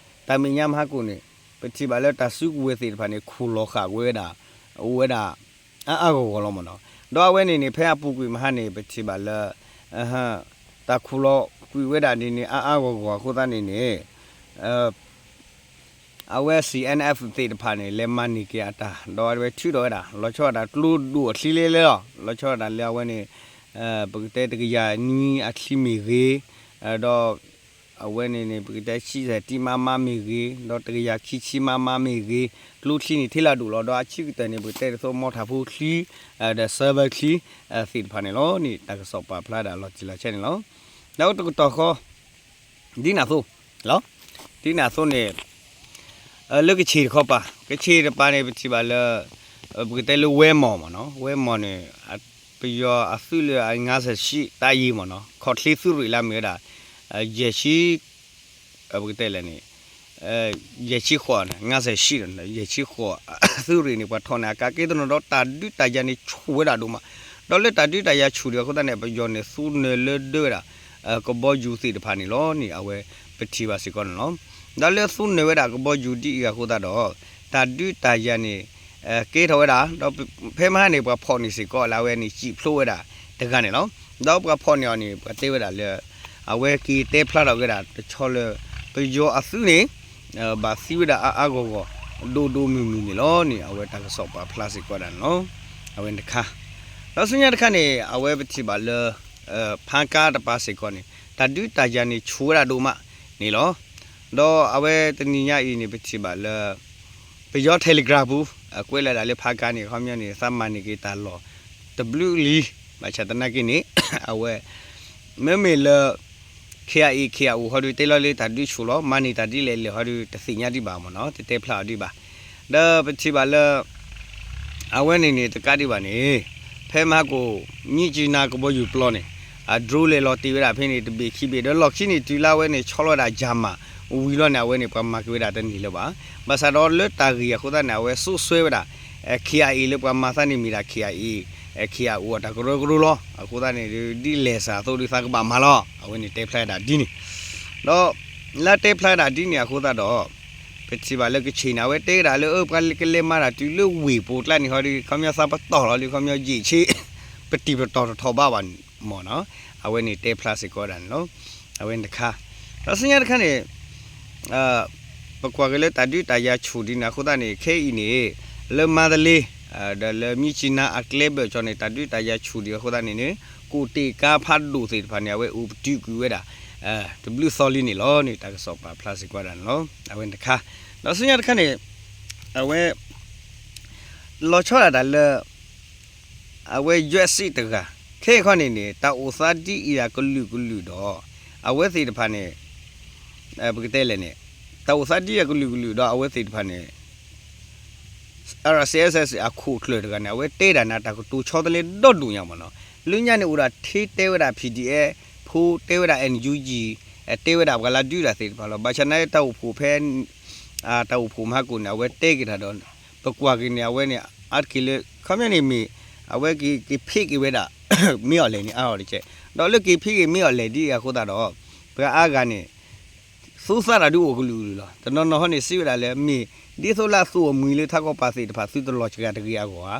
တၢ်မဲာ်ညါမဟါကိၣ်န့ၣ် ပထံၣ်ဘၣ်လၢတၢ်စုကဝဲၤသ့ၣ်တဖၣ်န့ၣ် ခူၣ်လီၤဃာ်ကွံာ်ဝဲဒၣ် အိၣ်ဝဲဒၣ် အါအါဂီၢ်ဂီၢ်လီၤမ့ၢ်နီၤ. ဒီးအဝဲန့ၣ်န့ၣ် ဖဲအပူၤကွံာ်မဟါန့ၣ် ပထံၣ်ဘၣ်လၢ တၢ်ခူၣ်လီၤကွံာ်ဝဲဒၣ်ဒ်န့ၣ် အါအါဂီၢ်ဂီၢ်အဃိသတးန့ၣ်န့ၣ် အဝဲ C N F သ့ၣ်တဖၣ်န့ၣ် လဲၤမၤန့ၢ်က့ၤအတၢ် ဒီးအဝဲထုးထီၣ်ဝဲဒၣ် လီၤဆီဒၣ်တၢ်ကျိဒိၣ်အချံလၢလၢလီၤ. လီၤဆီဒၣ်တၢ်လၢအဝဲန့ၣ် ပကတဲတကယၤနွံအချံမ့ၢ်ဂ့ၤ, ဒီး အဝဲန့ၣ်န့ၣ် ပကတဲဆံဆဲၣ်တံ မမ မ့ၢ်ဂ့ၤ, ဒီးတကယၤခံဆံ မမ မ့ၢ်ဂ့ၤ, ကျိချံန့ၣ် ထဲလၢအဒိၣ်လီၤ. ဒီးအဆံးကတၢၢ်န့ၣ် ပကတဲဒ်သိး မီၣ်ထၣ်ဖိချံ ဒီး server ချံ သ့ၣ်တဖၣ်န့ၣ်လီၤန့ၣ် တၢ်ကစီၣ်ပာ်ဖျါဒၣ်လီၤတံၢ်လီၤဆဲးန့ၣ်လီၤ. ဒီးတကတီၢ်ဃီ ဒ်န့ၣ်အသိးလီၤ. ဒ်န့ၣ်အသိးန့ၣ် လၢကဆ့ၣ်တခီပၤ ကဆ့ၣ်တပၤန့ၣ် ပထံၣ်ဘၣ်လၢ ပကတဲလၢဝဲမီၢ်မ့ၢ်နီၤ ဝဲမီၢ်န့ၣ် ပယီၤအသုးလၢအ ငါးဆယ့်ရှစ် တပ်ရင်း မ့ၢ်နီၤ ခီၣ်ချ့သုးရ့ၣ်လၢအမ့ၢ်ဝဲဒၣ် ယဲၢ်ဆံ ပကတဲလဲၣ်န့ၣ် ယဲၢ်ဆံဃိး ငါးဆယ့်ရှစ် ယဲၢ်ဆံဃိး သုးရ့ၣ်န့ၣ် ပှၤထီၣ်န့ၢ်အကါက့ၤတနီၤဒီး တၢ်ဒုးတၢ်ယၤန့ၣ် ဆူၣ်ဝဲဒၣ်ဒိၣ်မး, ဒီးလၢတၢ်ဒုးတၢ်ယၤဆူၣ်ဒံးအဃိသတးန့ၣ် ပယီၤန့ၣ် သူနၢၤလၢဒၢဝဲဒၣ် ကဘီယူၤသ့ၣ်တဖၣ်န့ၣ်လီၤန့ၣ် အဝဲပထံၣ်ဘၣ်စ့ၢ်ကီးန့ၣ်လီၤ. ဒီးလၢသူနၢၤဝဲဒၣ်ကဘီယူၤဒ်အံၤအဃိသတးဒီး တၢ်ဒုးတၢ်ယၤန့ၣ် ကဲထီၣ်ဝဲဒၣ် ဒီးဖဲမဟါန့ၣ် ပှၤဖီၣ်န့ၢ်စ့ၢ်ကီးလၢအဝဲန့ၣ် စံၣ်ဖျိးဝဲဒၣ်တဂၤန့ၣ်လီၤ. ဒီးပှၤဖီၣ်န့ၢ်အီၤန့ၣ် ပှၤတဲဝဲဒၣ်လၢ အဝဲက့ၤတဲဖျါထီၣ်ဝဲဒၣ်တဆီလၢ ပယီၤအသုးန့ၣ် ဘၣ်သံဝဲဒၣ်အါအါဂီၢ်ဂီၢ် ဒိၣ်ဒိၣ်မုၢ်မုၢ်န့ၣ်လီၤန့ၣ် အဝဲတၢ်ကစီၣ်ပာ်ဖျါစ့ၢ်ကီးဒၣ်န့ၣ်လီၤ. အဝဲန့ၣ်တခါ ဒီးဆူညါတခါန့ၣ် အဝဲပထံၣ်ဘၣ်လၢ ဖါကါတပၤစ့ၢ်ကီးန့ၣ် တၢ်ဒုးတၢ်ယၤန့ၣ်ဆူၣ်ဝဲဒၣ်ဒိၣ်မးန့ၣ်လီၤ. ဒီးအဝဲတနံၤညါအံၤန့ၣ် ပထံၣ်ဘၣ်လၢ ပယီၤ Telegram ပူၤ ကွဲးလီၤဒၣ်လၢဖါကါန့ၣ် ခီပညီန့ၣ် သးမၤန့ၢ်က့ၤတၢ်လီၢ်တဘျုးလံ, ဘၣ်ဆၣ်သနာ်က့န့ၣ် အဝဲ မ့မ့ၢ်လၢ KIA KIO ဟီဒုး တဲလီၤလၢတၢ်ဒုးဆူၣ်လီၤ မၤန့ၢ်တၢ်ဒ်လဲၣ်လဲၣ်ဟီဒုး တသ့ၣ်ညါဒံးဘၣ်မ့ၢ်နီၤ တတဲဖျါအီၤဒံးဘၣ်. ဒီးပထံၣ်ဘၣ်လၢ အဝဲန့ၣ်န့ၣ် တကးဒံးဘၣ်န့ၣ် ဖဲမဟါကိၣ် မြစ်ကြီးနား ကဘီယူၤပျီန့ၣ် အ drone လဲၤလီၤတ့ၢ်ဝဲဒၣ်ဖဲန့ၣ် တဘ့ၣ်ခံဘ့ၣ် ဒီးလီၢ်ခံန့ၣ် တုၤလၢအဝဲန့ၣ် ဆီလီၤဝဲဒၣ် Jama ဝံၤလီၤန့ၣ် အဝဲန့ၣ် ပှၤမၤက့ၤဝဲဒၣ်တန့ၢ်လၢၤဘၣ်. ဘၣ်ဆၣ်ဒီးလၢတၢ်ဂ့ၢ်အဃိသတးန့ၣ် အဝဲစိာ်ဆှဲဝဲဒၣ် KIA လၢပှၤမၤသးန့ၣ်မ့ၢ်ဒၣ် KIA KIO အတၢ်ကရၢကရိလီၤ. အဃိသတးန့ၣ် ဒ်လဲၣ်စ့ၢ်အသိးဒုးသးကဘၣ်မၤလီၤ. အဝဲန့ၣ်တဲဖျါဒၣ်ဒ်န့ၣ် ဒီး လၢတဲဖျါဒၣ်ဒ်န့ၣ်အဃိသတးဒီး ပထံၣ်ဘၣ်လၢကဆ့ၣ်န့ၣ် အဝဲတဲဝဲဒၣ်လၢ အၢ ပှၤကလဲၤမၤတၢ်တုၤလၢဝ့ၢ်ပူၤကျါန့ၣ်ဟီဒုး ခီပညီသးပတီၢ်လီၤဒုး ခီပညီယံာ်ဆ့ ပတံၢ်ပတီၢ်တထီၣ်ဘးဘၣ်မ့ၢ်နီၤ. အဝဲန့ၣ်တဲဖျါစ့ၢ်ကီးဒၣ်န့ၣ်လီၤ. အဝဲန့ၣ်တခါ ဒီးဆူညါတခါန့ၣ် ပကွၢ်က့ၤလၢတၢ်ဒုးတၢ်ယၤဆူၣ်ဒ်န့ၣ်အဃိသတးန့ၣ် ခဲအံၤန့ၣ် လၢမါတလ့ ဒီးလၢမြစ်ကြီးနား အကျဲဘၢၣ်စၢၤန့ၣ် တၢ်ဒုးတၢ်ယၤဆူၣ်ဒံးအဃိသတးန့ၣ်န့ၣ် ကိးတ့ၢ်ကါဖးဒိၣ်သ့ၣ်တဖၣ်န့ၣ် အဝဲအိၣ်ပတုာ်ကွံာ်ဝဲဒၣ် တဘျုးသီလံန့ၣ်လီၤန့ၣ် တၢ်ကစီၣ်ပာ်ဖျါစ့ၢ်ကီးဒၣ်န့ၣ်လီၤ. အဝဲန့ၣ်တခါ ဒီးဆူညါတခါန့ၣ် အဝဲ လီၤဆီဒၣ်တၢ်လၢ အဝဲ ယွဲၣ်စံး တဂၤ ခဲအံၤခီန့ၣ်န့ၣ် တၢ်အိၣ်သးဒ်အံၤအကလုာ်ကလုာ်ဒီး အဝဲသ့ၣ်တဖၣ်န့ၣ် ပကတဲလဲၣ်န့ၣ် တၢ်အိၣ်သးဒ်အကလုာ်ကလုာ်ဒီးအဝဲသ့ၣ်တဖၣ်န့ၣ် RCSS အခိၣ်ကျၢၢ်တဂၤန့ၣ် အဝဲတဲဒၣ်န့ၣ် တၢ်ကတိၤဆီတလဲဒီဒိၣ်ညါမ့ၢ်နီၤ. လၢညါန့ၣ်အိၣ်ဒၣ်ထဲတဲဝဲဒၣ် PDF တဲဝဲဒၣ် NUG တဲဝဲဒၣ်ပှၤလၢဒုးတၢ်သ့ၣ်တဖၣ်လီၤ. ဘၣ်ဆၣ်နာ်က့ တၢ်အိၣ်ဖှိၣ်ဖဲ တၢ်အိၣ်ဖှိၣ်မဟါကိၣ်န့ၣ် အဝဲတဲက့ၤတၢ်ဒီး ပကွၢ်က့ၤန့ၣ် အဝဲန့ၣ် အါတက့ၢ်လၢ ခီပညီန့ၣ်မ့ၢ် အဝဲက့ၤဖ့က့ၤဝဲဒၣ် မ့ၢ်အီၤလဲၣ်န့ၣ် အါအီၤတကဲး ဒီးလၢက့ၤဖ့က့ၤမ့ၢ်အီၤလဲၣ်ဒ်အံၤအဃိသတးဒီး ပှၤအါဂၤန့ၣ် သူသးတၢ်ဒုးအိၣ်ကလုာ်ကလုာ်လီၤ. တနီၤနီၤဟီန့ၣ် စံးဝဲဒၣ်လၢ မ့ၢ်ဒ်သိးလၢအသူၣ်အမှံၤလၢထးကီၢ်ပၤသ့ၣ်တဖၣ် သုတလီၤစှၤတဂ့ၤအဂီၢ်ဧါ,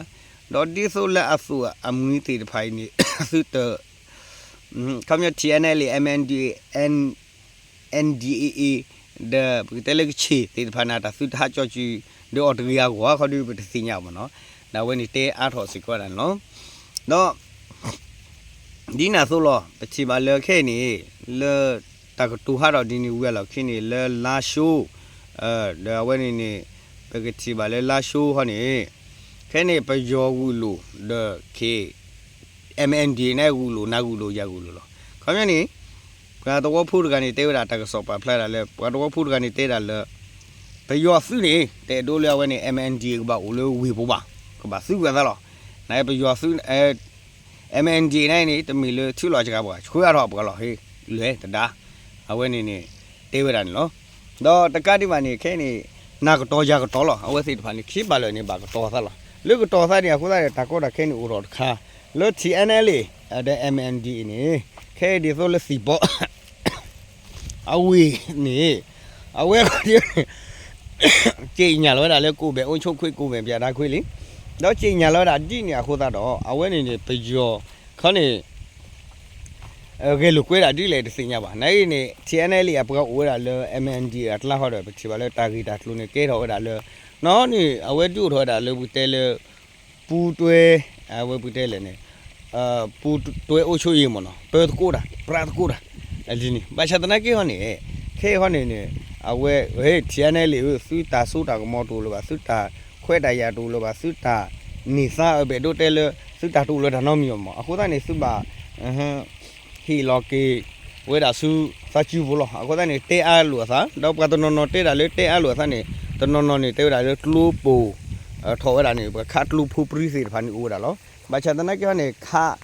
ဒီးဒ်သိးလၢအသူၣ်အမှံၤသ့ၣ်တဖၣ်အံၤန့ၣ် သုတ ခီပညီ TNLA MNDAA NDAA ဒီးပကတဲလၢကဆ့ၣ်သ့ၣ်တဖၣ်န့ၣ် တၢ်သုတဟးကၠီကၠံဒီးအီၤတဂ့ၤအဂီၢ် ခီဒုးပတသ့ၣ်ညါမ့ၢ်နီၤ. ဒီးအဝဲန့ၣ်တဲအါထီၣ်စ့ၢ်ကီးဝဲဒၣ်န့ၣ်လီၤ. ဒီး ဒ်န့ၣ်အသိးလီၤ ပထံၣ်ဘၣ်လၢခဲအံၤန့ၣ် လၢတၢ်ကတိၤဟးထီၣ်ဒ်န့ၣ်ဝံၤအလီၢ်ခံန့ၣ် လၢလါၡိ ဒီးအဝဲန့ၣ်န့ၣ် ပကထံၣ်ဘၣ်လၢလါၡိဟီန့ၣ် ခဲအံၤန့ၣ် ပယီၤဂုာ်လိာ်ဒီး K MNDAA န့ၣ်ဂုာ်လိာ် နၤဂုာ်လိာ် ယၤဂုာ်လိာ်လီၤ. ခီပညီန့ၣ် ပှၤသဝီဖိတဂၤန့ၣ် တဲဝဲဒၣ်တၢ်ကစီၣ်ပာ်ဖျါဒၣ်လၢ ပှၤသဝီဖိတဂၤန့ၣ် တဲဒၣ်လၢ ပယီၤသုးန့ၣ် တအဲၣ်ဒိးလၢအဝဲန့ၣ် MNDAA ကဘၣ်အိၣ်လၢဝ့ၢ်ပူၤဘၣ်, ကဘၣ်သုးကွံာ်အသးလီၤ. နပယီၤသုး MNDAA န့ၣ် တမ့ၢ်လၢထံလီၤစှၤပှၤ ဆှၢအါထီၣ်ပှၤလီၤ ဟ့ၣ်လဲၤတဒါ အဝဲန့ၣ်န့ၣ် တဲဝဲဒၣ်န့ၣ်လီၤ. ဒီးတကးဒံးဘၣ်န့ၣ် ခဲအံၤန့ၣ် နၤကတီၤယၤကတီၤလီၤ. အဝဲသ့ၣ်တဖၣ်န့ၣ် ခံဘၣ်လၢာ်န့ၣ် ဘၣ်ကတီၤအသးလီၤ. လၢကတီၤအသးန့ၣ် အဃိသတးန့ၣ် တၢ်ကီတၢ်ခဲန့ၣ်အိၣ်ထီၣ်တခါ လၢ TNLA ဒီး MNDAA န့ၣ် ခဲအံၤဒ်သိးလၢသံၣ်ဘီ အဝ့ၢ်န့ၣ် အဝဲ ကြေညာလီၤဝဲဒၣ်လၢ ကိုယ်ပိုင်အုပ်ချုပ်ခွင့် ကိုယ်ပိုင်ပြဌာန်းခွင့်လံ. ဒီးကြေညာလီၤဝဲဒၣ်ဒ်န့ၣ်အဃိသတးဒီး အဝဲန့ၣ်န့ၣ် ပယီၤခီန့ၣ် ဂဲၤလိာ်ကွဲဒၣ်ဒ်လဲၣ်တသ့ၣ်ညါဘၣ်. နာ်က့န့ၣ် TNLA အပှၤအိၣ်ဝဲဒၣ်လၢ MNDAA အကျါဃီဒီး ပထံၣ်ဘၣ်လၢတၢ်ဂ့ၢ်တၢ်ကျိၤန့ၣ် ကဲထီၣ်ဝဲဒၣ်လၢ နီၢ်န့ၣ် အဝဲဒုးအိၣ်ထီၣ်ဝဲဒၣ်လၢပကတဲလၢ ပူတွဲ အဝဲပကတဲလဲၣ်န့ၣ် ပူတွဲအိၣ်ဆိယ့မ့ၢ်နီၤ ပၢသကိးတၢ် ပြးသကိးတၢ် ဒ်န့ၣ် ဘၣ်ဆၣ်သနာ်က့ဟီန့ၣ် ခဲအံၤဟီန့ၣ်န့ၣ် အဝဲ TNLA သုတၢ်စိတၢ်ကမီၤတအိၣ်လၢၤဘၣ် သုတၢ်ခွဲးတၢ်ယာ်တအိၣ်လၢၤဘၣ် သုတၢ်န့ၢ်သါအဘဲၣ်ဒိးတဲလၢ သုတၢ်တအိၣ်လၢတၢ်နီတမံၤဘၣ်မ့ၢ် အဃိသတးန့ၣ် သုဘၣ် ဟ့ၣ်လီၤက့ၤဝဲဒၣ်ဆူသးစုပူၤလီၤ. အဃိသတးန့ၣ် တဲအါလိာ်အသး ဒီးပှၤတနီၤနီၤတဲဒၣ်လၢတဲအါလိာ်အသးန့ၣ် တနီၤနီၤန့ၣ် တဲဝဲဒၣ်လၢကျိပိာ် ထီၣ်ဝဲဒၣ်န့ၣ် ပှၤခးကျိဖိပြံသ့ၣ်တဖၣ်န့ၣ်အိၣ်ဝဲဒၣ်လီၤ. ဘၣ်ဆၣ်သနာ်က့ဟီန့ၣ် ခး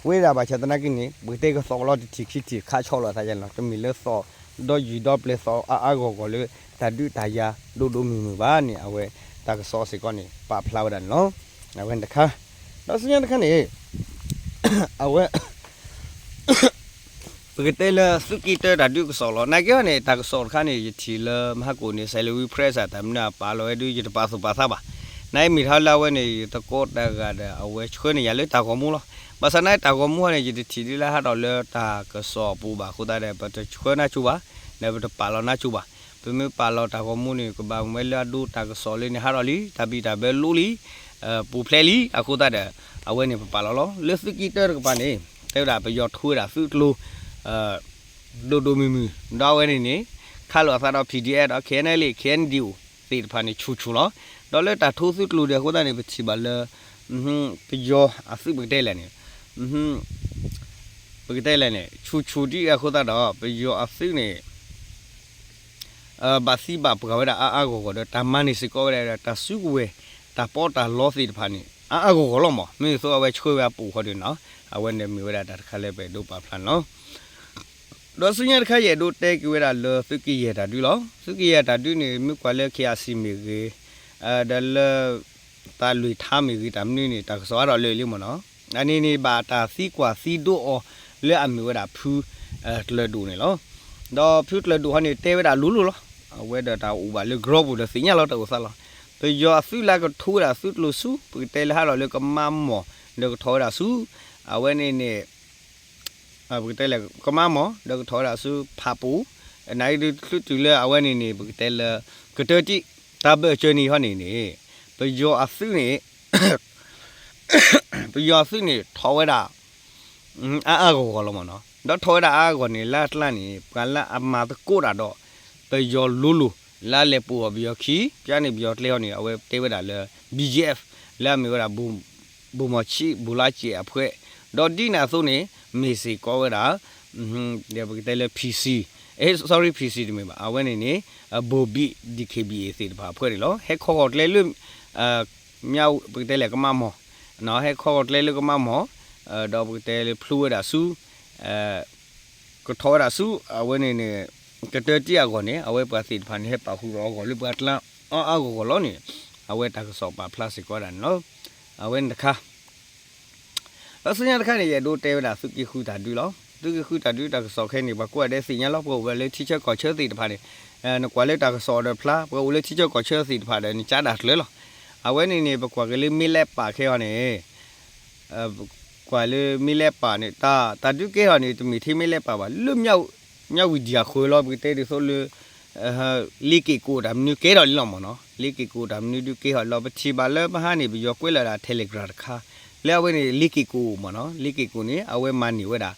ဝဲဒၣ်ဘၣ်ဆၣ်သနာ်က့န့ၣ် ပကတဲကသီၣ်လီၤတထံၣ်ခံထံၣ်ခးဆီၣ်လီၤအသးယါန့ၣ်လီၤ. တမ့ၢ်လၢသီၣ်ဒီးယံာ်ဒီးပျဲၤသီၣ်အါအါဂီၢ်ဂီၢ်လၢ တၢ်ဒုးတၢ်ယၤဒိၣ်ဒိၣ်မုၢ်မုၢ်ဘၣ်န့ၣ် အဝဲတၢ်ကစီၣ်စ့ၢ်ကီးန့ၣ် ပာ်ဖျါဝဲဒၣ်န့ၣ်လီၤ. အဝဲန့ၣ်တခါ ဒီးဆူညါတခါန့ၣ် အဝဲ ပကတဲလၢသုးက့တၢတၢ်ဒုးကစီၣ်လီၤ. နာ်က့ဟီန့ၣ် တၢ်ကစီၣ်တခါန့ၣ် ယထံၣ်လၢမဟါကိၣ်န့ၣ် Salween Press အတၢ်မနုၤအပာ်လီၤဝဲဒုး ယတပာ်သူၣ်ပာ်သးဘၣ်. နာ်က့မ့ၢ်ထီၣ်လၢအဝဲန့ၣ် ယသကိးတဂၤဒီး အဝဲဆှၢန့ၢ်ယၤလၢတၢ်ဂီၤမူလီၤ. ဘၣ်ဆၣ်နာ်က့တၢ်ဂီၤမူဟီန့ၣ် ယတထံၣ်ဒ်လၢဟးထီၣ်လၢတၢ်ကစီၣ်အပူၤဘၣ်အဃိသတးဒီး ပတဆှၢနၢ်ကၠိဘၣ်, ဒီးပတပာ်လီၤနၢ်ကၠိဘၣ်. ပမ့ၢ်ပာ်လီၤတၢ်ဂီၤမူန့ၣ် ကဘၣ်မ့ၢ်ဝဲလၢအဒိတၢ်ကစီၣ်လၢန့ၣ် ဟးထီၣ်လံ, တၢ်ဘံၣ်တၢ်ဘၢလိလံ, ပူၤဖျဲးလံ အဃိသတးဒီး အဝဲန့ၣ်ပပာ်လီၤလီၤ. လၢသုးက့တၢတကပၤန့ၣ် တဲဝဲဒၣ်ပယီၤထူဝဲဒၣ်သုးကျိၤ ဒိၣ်ဒိၣ်မုၢ်မုၢ်, ဒီးအဝဲန့ၣ်န့ၣ် ခးလိာ်အသးဒီး PDF ဒီး KNLA KNDO သ့ၣ်တဖၣ်န့ၣ် ဆူၣ်ဆူၣ်လီၤ. ဒီးလၢတၢ်ထူသုးကျိၤဒံးအဃိသတးန့ၣ် ပထံၣ်ဘၣ်လၢ ပယီၤအသုးပကတဲလဲၣ်န့ၣ် ပကတဲလဲၣ်န့ၣ် ဆူၣ်ဆူၣ်ဒ်အဃိသတးဒီး ပယီၤအသုးန့ၣ် ဘၣ်သံဘၣ်ပှၢ်ဝဲဒၣ်အါအါဂီၢ်ဂီၢ်ဒီး တၢ်မၤန့ၢ်စ့ၢ်ကီးဝဲဒၣ်ဒီး တၢ်စုကဝဲၤ တၢ်ပီးတၢ်လီသ့ၣ်တဖၣ်န့ၣ် အါအါဂီၢ်ဂီၢ်လီၤမး. မ့ၢ်သိးအဝဲဆှၢဝဲအပူၤဃီဒ်န့ၣ်လီၤ. အဝဲန့ၣ်မ့ၢ်ဝဲဒၣ်တၢ်တခါလၢပအဲၣ်ဒိးပာ်ဖျါန့ၣ်လီၤ. ဒီးဆူညါတခါ ယအဲၣ်ဒိးတဲက့ၤဝဲဒၣ်လၢသုးက့ယဲၢ်တၢ်ဒုးလီၤ. သုးက့ယဲၢ်တၢ်ဒုးန့ၣ် မ့ၢ်ကွၢ်လၢ KIC မ့ၢ်ဂ့ၤ, ဒီးလၢ သးလွံၢ်ထါမ့ၢ်ဂ့ၤ တၢ်မနုၤန့ၣ် တၢ်ကစီၣ်အါထီၣ်လၢာ်လံမ့ၢ်နီၤ. အန့ၣ်န့ၣ် ဘၣ်တၢ်သံကွၢ်သံဒိးအီၤလၢအမ့ၢ်ဝဲဒၣ် ဖုကျၢၤဒိၣ်န့ၣ်လီၤ. ဒီးဖုကျၢၤဒိၣ်ဟီန့ၣ် တဲဝဲဒၣ်လိၤလိၤလီၤ. အဝဲဒီးတၢ်အိၣ်ဘၣ်လၢ group ပူၤဒီးသ့ၣ်ညါလီၤ တၢ်အိၣ်သးလီၤ. ပယီၤအသုးလၢကထူဝဲဒၣ်သုးကျိၤဆူ ပကတဲလၢဟးထီၣ်လၢကမါမီၢ် ဒီးကထီၣ်ဝဲဒၣ်ဆူ အဝဲန့ၣ်န့ၣ် ပကတဲလၢကမါမီၢ် ဒီးကထီၣ်ဝဲဒၣ်ဆူဖးပူၤ, နာ်က့ဒုးချုးတုၤလၢအဝဲန့ၣ်န့ၣ် ပကတဲလၢ ကတၢၢ်တံၢ် တၢ်ဘၢၣ်စၢၤန့ၣ်ဟီန့ၣ်န့ၣ် ပယီၤအသုးန့ၣ် ပယီၤအသုးန့ၣ် ထီၣ်ဝဲဒၣ် အါအါဂီၢ်ဂီၢ်လီၤမ့ၢ်နီၤ. ဒီးထီၣ်ဝဲဒၣ်အါအါဂီၢ်န့ၣ် လၢအကျါန့ၣ် ပှၤလၢအမၤသကိးတၢ်ဒီး ပယီၤလိၤလိၤ လၢအလဲၤပိာ်အီၤပယီၤခံ ပျၢ်န့ၣ်ပယီၤကျဲဟီန့ၣ် အဝဲတဲဝဲဒၣ်လၢ BGF လၢအမ့ၢ်ဝဲဒၣ် ဗိုလ်မှူးချစ် ဗိုလ်လါကျဲအဖှဲး, ဒီးဒ်န့ၣ်အသိးန့ၣ် မ့ၢ်စ့ၢ်ကီးဝဲဒၣ် ဒီးပကတဲလၢ PC, အဲ sorry PC တမ့ၢ်ဘၣ်, အဝဲန့ၣ်န့ၣ် ဗိုလ်ဘံၣ် DKBA သ့ၣ်တဖၣ်အဖှဲးန့ၣ်လီၤ. ဟဲခီဂီၤကျဲလၢ ပကတဲလၢကမါမီၢ်, ဟဲခီဂီၤကျဲလၢကမါမီၢ်, ဒီးပကတဲလၢဖျိဝဲဒၣ်ဆူ ကထီၣ်ဝဲဒၣ်ဆူ အဝဲန့ၣ်န့ၣ် ကတၢၢ်တံၢ်အဂီၢ်န့ၣ် အဝဲပှၤသ့ၣ်တဖၣ်န့ၣ် ဟဲပာ်ဃုာ်အီၤအဂီၢ်လၢပှၤကျါအီၣ်အါဂီၢ်ဂီၢ်လီၤန့ၣ် အဝဲတၢ်ကစီၣ်ပာ်ဖျါစ့ၢ်ကီးဝဲဒၣ်န့ၣ်လီၤ. အဝဲန့ၣ်တခါ ဒီးဆူညါတခါန့ၣ် ယအဲၣ်ဒိးတဲဝဲဒၣ်သုးက့ဃုတၢ်ဒုလီၤ. သုးက့ဃုတၢ်ဒုတၢ်ကစီၣ်ခဲအံၤန့ၣ် ပှၤကွၢ်ဒဲးသ့ၣ်ညါလီၤ. ပှၤအိၣ်ဝဲလၢထံဆၢကီၢ်ဆၢသ့ၣ်တဖၣ်န့ၣ် နကွၢ်လၢတၢ်ကစီၣ်ဒီးဖျါ ပှၤအိၣ်လၢထံဆၢကီၢ်ဆၢသ့ၣ်တဖၣ်ဒီး နကၠါဒၣ်ကျၢၤလီၤ. အဝဲန့ၣ်န့ၣ် ပကွၢ်က့ၤလၢမ့ၢ်လဲးပာ်ခဲအံၤန့ၣ် ကွၢ်လၢမ့ၢ်လဲးပာ်န့ၣ် တၢ်ဒုးကဲထီၣ်န့ၣ် တမ့ၢ်ထဲမ့ၢ်လဲးပာ်ဘၣ် လၢ မၠၣ်ဝံၤဒံၣ်အဃၢၤလီၤ. ပကတဲဒ်သိးလၢ လ့က့ၤကိးတၢ်မနုၤကဲထီၣ်လံလီၤမ့ၢ်နီၤ. လ့က့ၤကိးတၢ်မနုၤဒုးကဲထီၣ်လီၤ. ပထံၣ်ဘၣ်လၢပဟါန့ၣ် ပယီၤကွဲးလီၤဒၣ် Telegram တခါ လၢအဝဲန့ၣ် လ့က့ၤကိးမ့ၢ်နီၤ. လ့က့ၤကိးန့ၣ် အဝဲမၤန့ၢ်ဝဲဒၣ်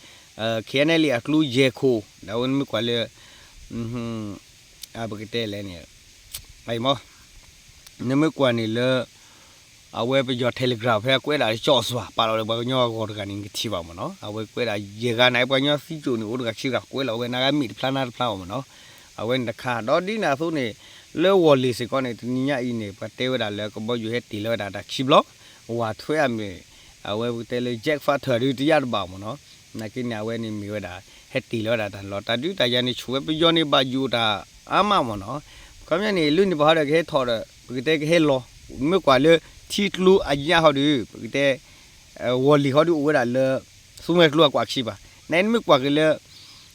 KNLA အကျိယဲၢ်ခိၣ် ဒီးအဝဲနမ့ၢ်ကွၢ်လၢ ပကတဲလဲၣ်န့ၣ် မ့ၢ် နမ့ၢ်ကွၢ်န့ၣ်လၢ အဝဲပယီၤ Telegram ဖဲအကွဲးဒၣ်ကၠီၣ်စွၣ် ပာ်လီၤလၢပှၤကညီအဂီၢ်တဂၤန့ၣ် နကထံၣ်ဘၣ်မ့ၢ်နီၤ. အဝဲကွဲးဒၣ်ယဲၢ်ဂၤန့ၣ် ပှၤကညီသံကၠိၣ်န့ၣ် အိၣ်တဂၤခံဂၤကွဲးလီၤဝဲ နဂၤမ့ၢ်တဖျါနၤတဖျါအီၤမ့ၢ်နီၤ. အဝဲန့ၣ်တခါ ဒီးဒ်န့ၣ်အသိးန့ၣ် လၢဝီၢ်လ့ၤစ့ၢ်ကီးန့ၣ် တနံၤညါအံၤန့ၣ် ပှၤတဲဝဲဒၣ်လၢကဘီယူၤဟဲတ့ၢ်လီၤဝဲဒၣ်တၢ်ခံဘျီ ဝးထွဲအမ့ၢ် အဝဲပကတဲလၢ Jet Fighter ဒုးတယၢ်တဘၣ်မ့ၢ်နီၤ. နာ်က့န့ၣ် အဝဲန့ၣ်မ့ၢ်ဝဲဒၣ် ဟဲတ့ၢ်လီၤဝဲဒၣ်တၢ်လီၢ် တၢ်ဒုးတၢ်ယၤန့ၣ် ဆိၣ်ဝဲပယီၤန့ၣ် ဘၣ်ယိၣ်တၢ်အါမးမ့ၢ်နီၤ. ခီပညီန့ၣ် လၢန့ၣ်ပှၤဟီဒီးကဟဲထီၣ်ဒီး ပကတဲကဟဲလီၤ မ့ၢ်ကွၢ်လၢ ထံကျိအညၣ်ဟီဒုး ပကတဲ ဝီၢ်လ့ၤဟီဒုးအိၣ်ဝဲဒၣ်လၢ သူမှဲကျိအကွၢ်ဆံးဘၣ် နမ့ၢ်ကွၢ်က့ၤလၢ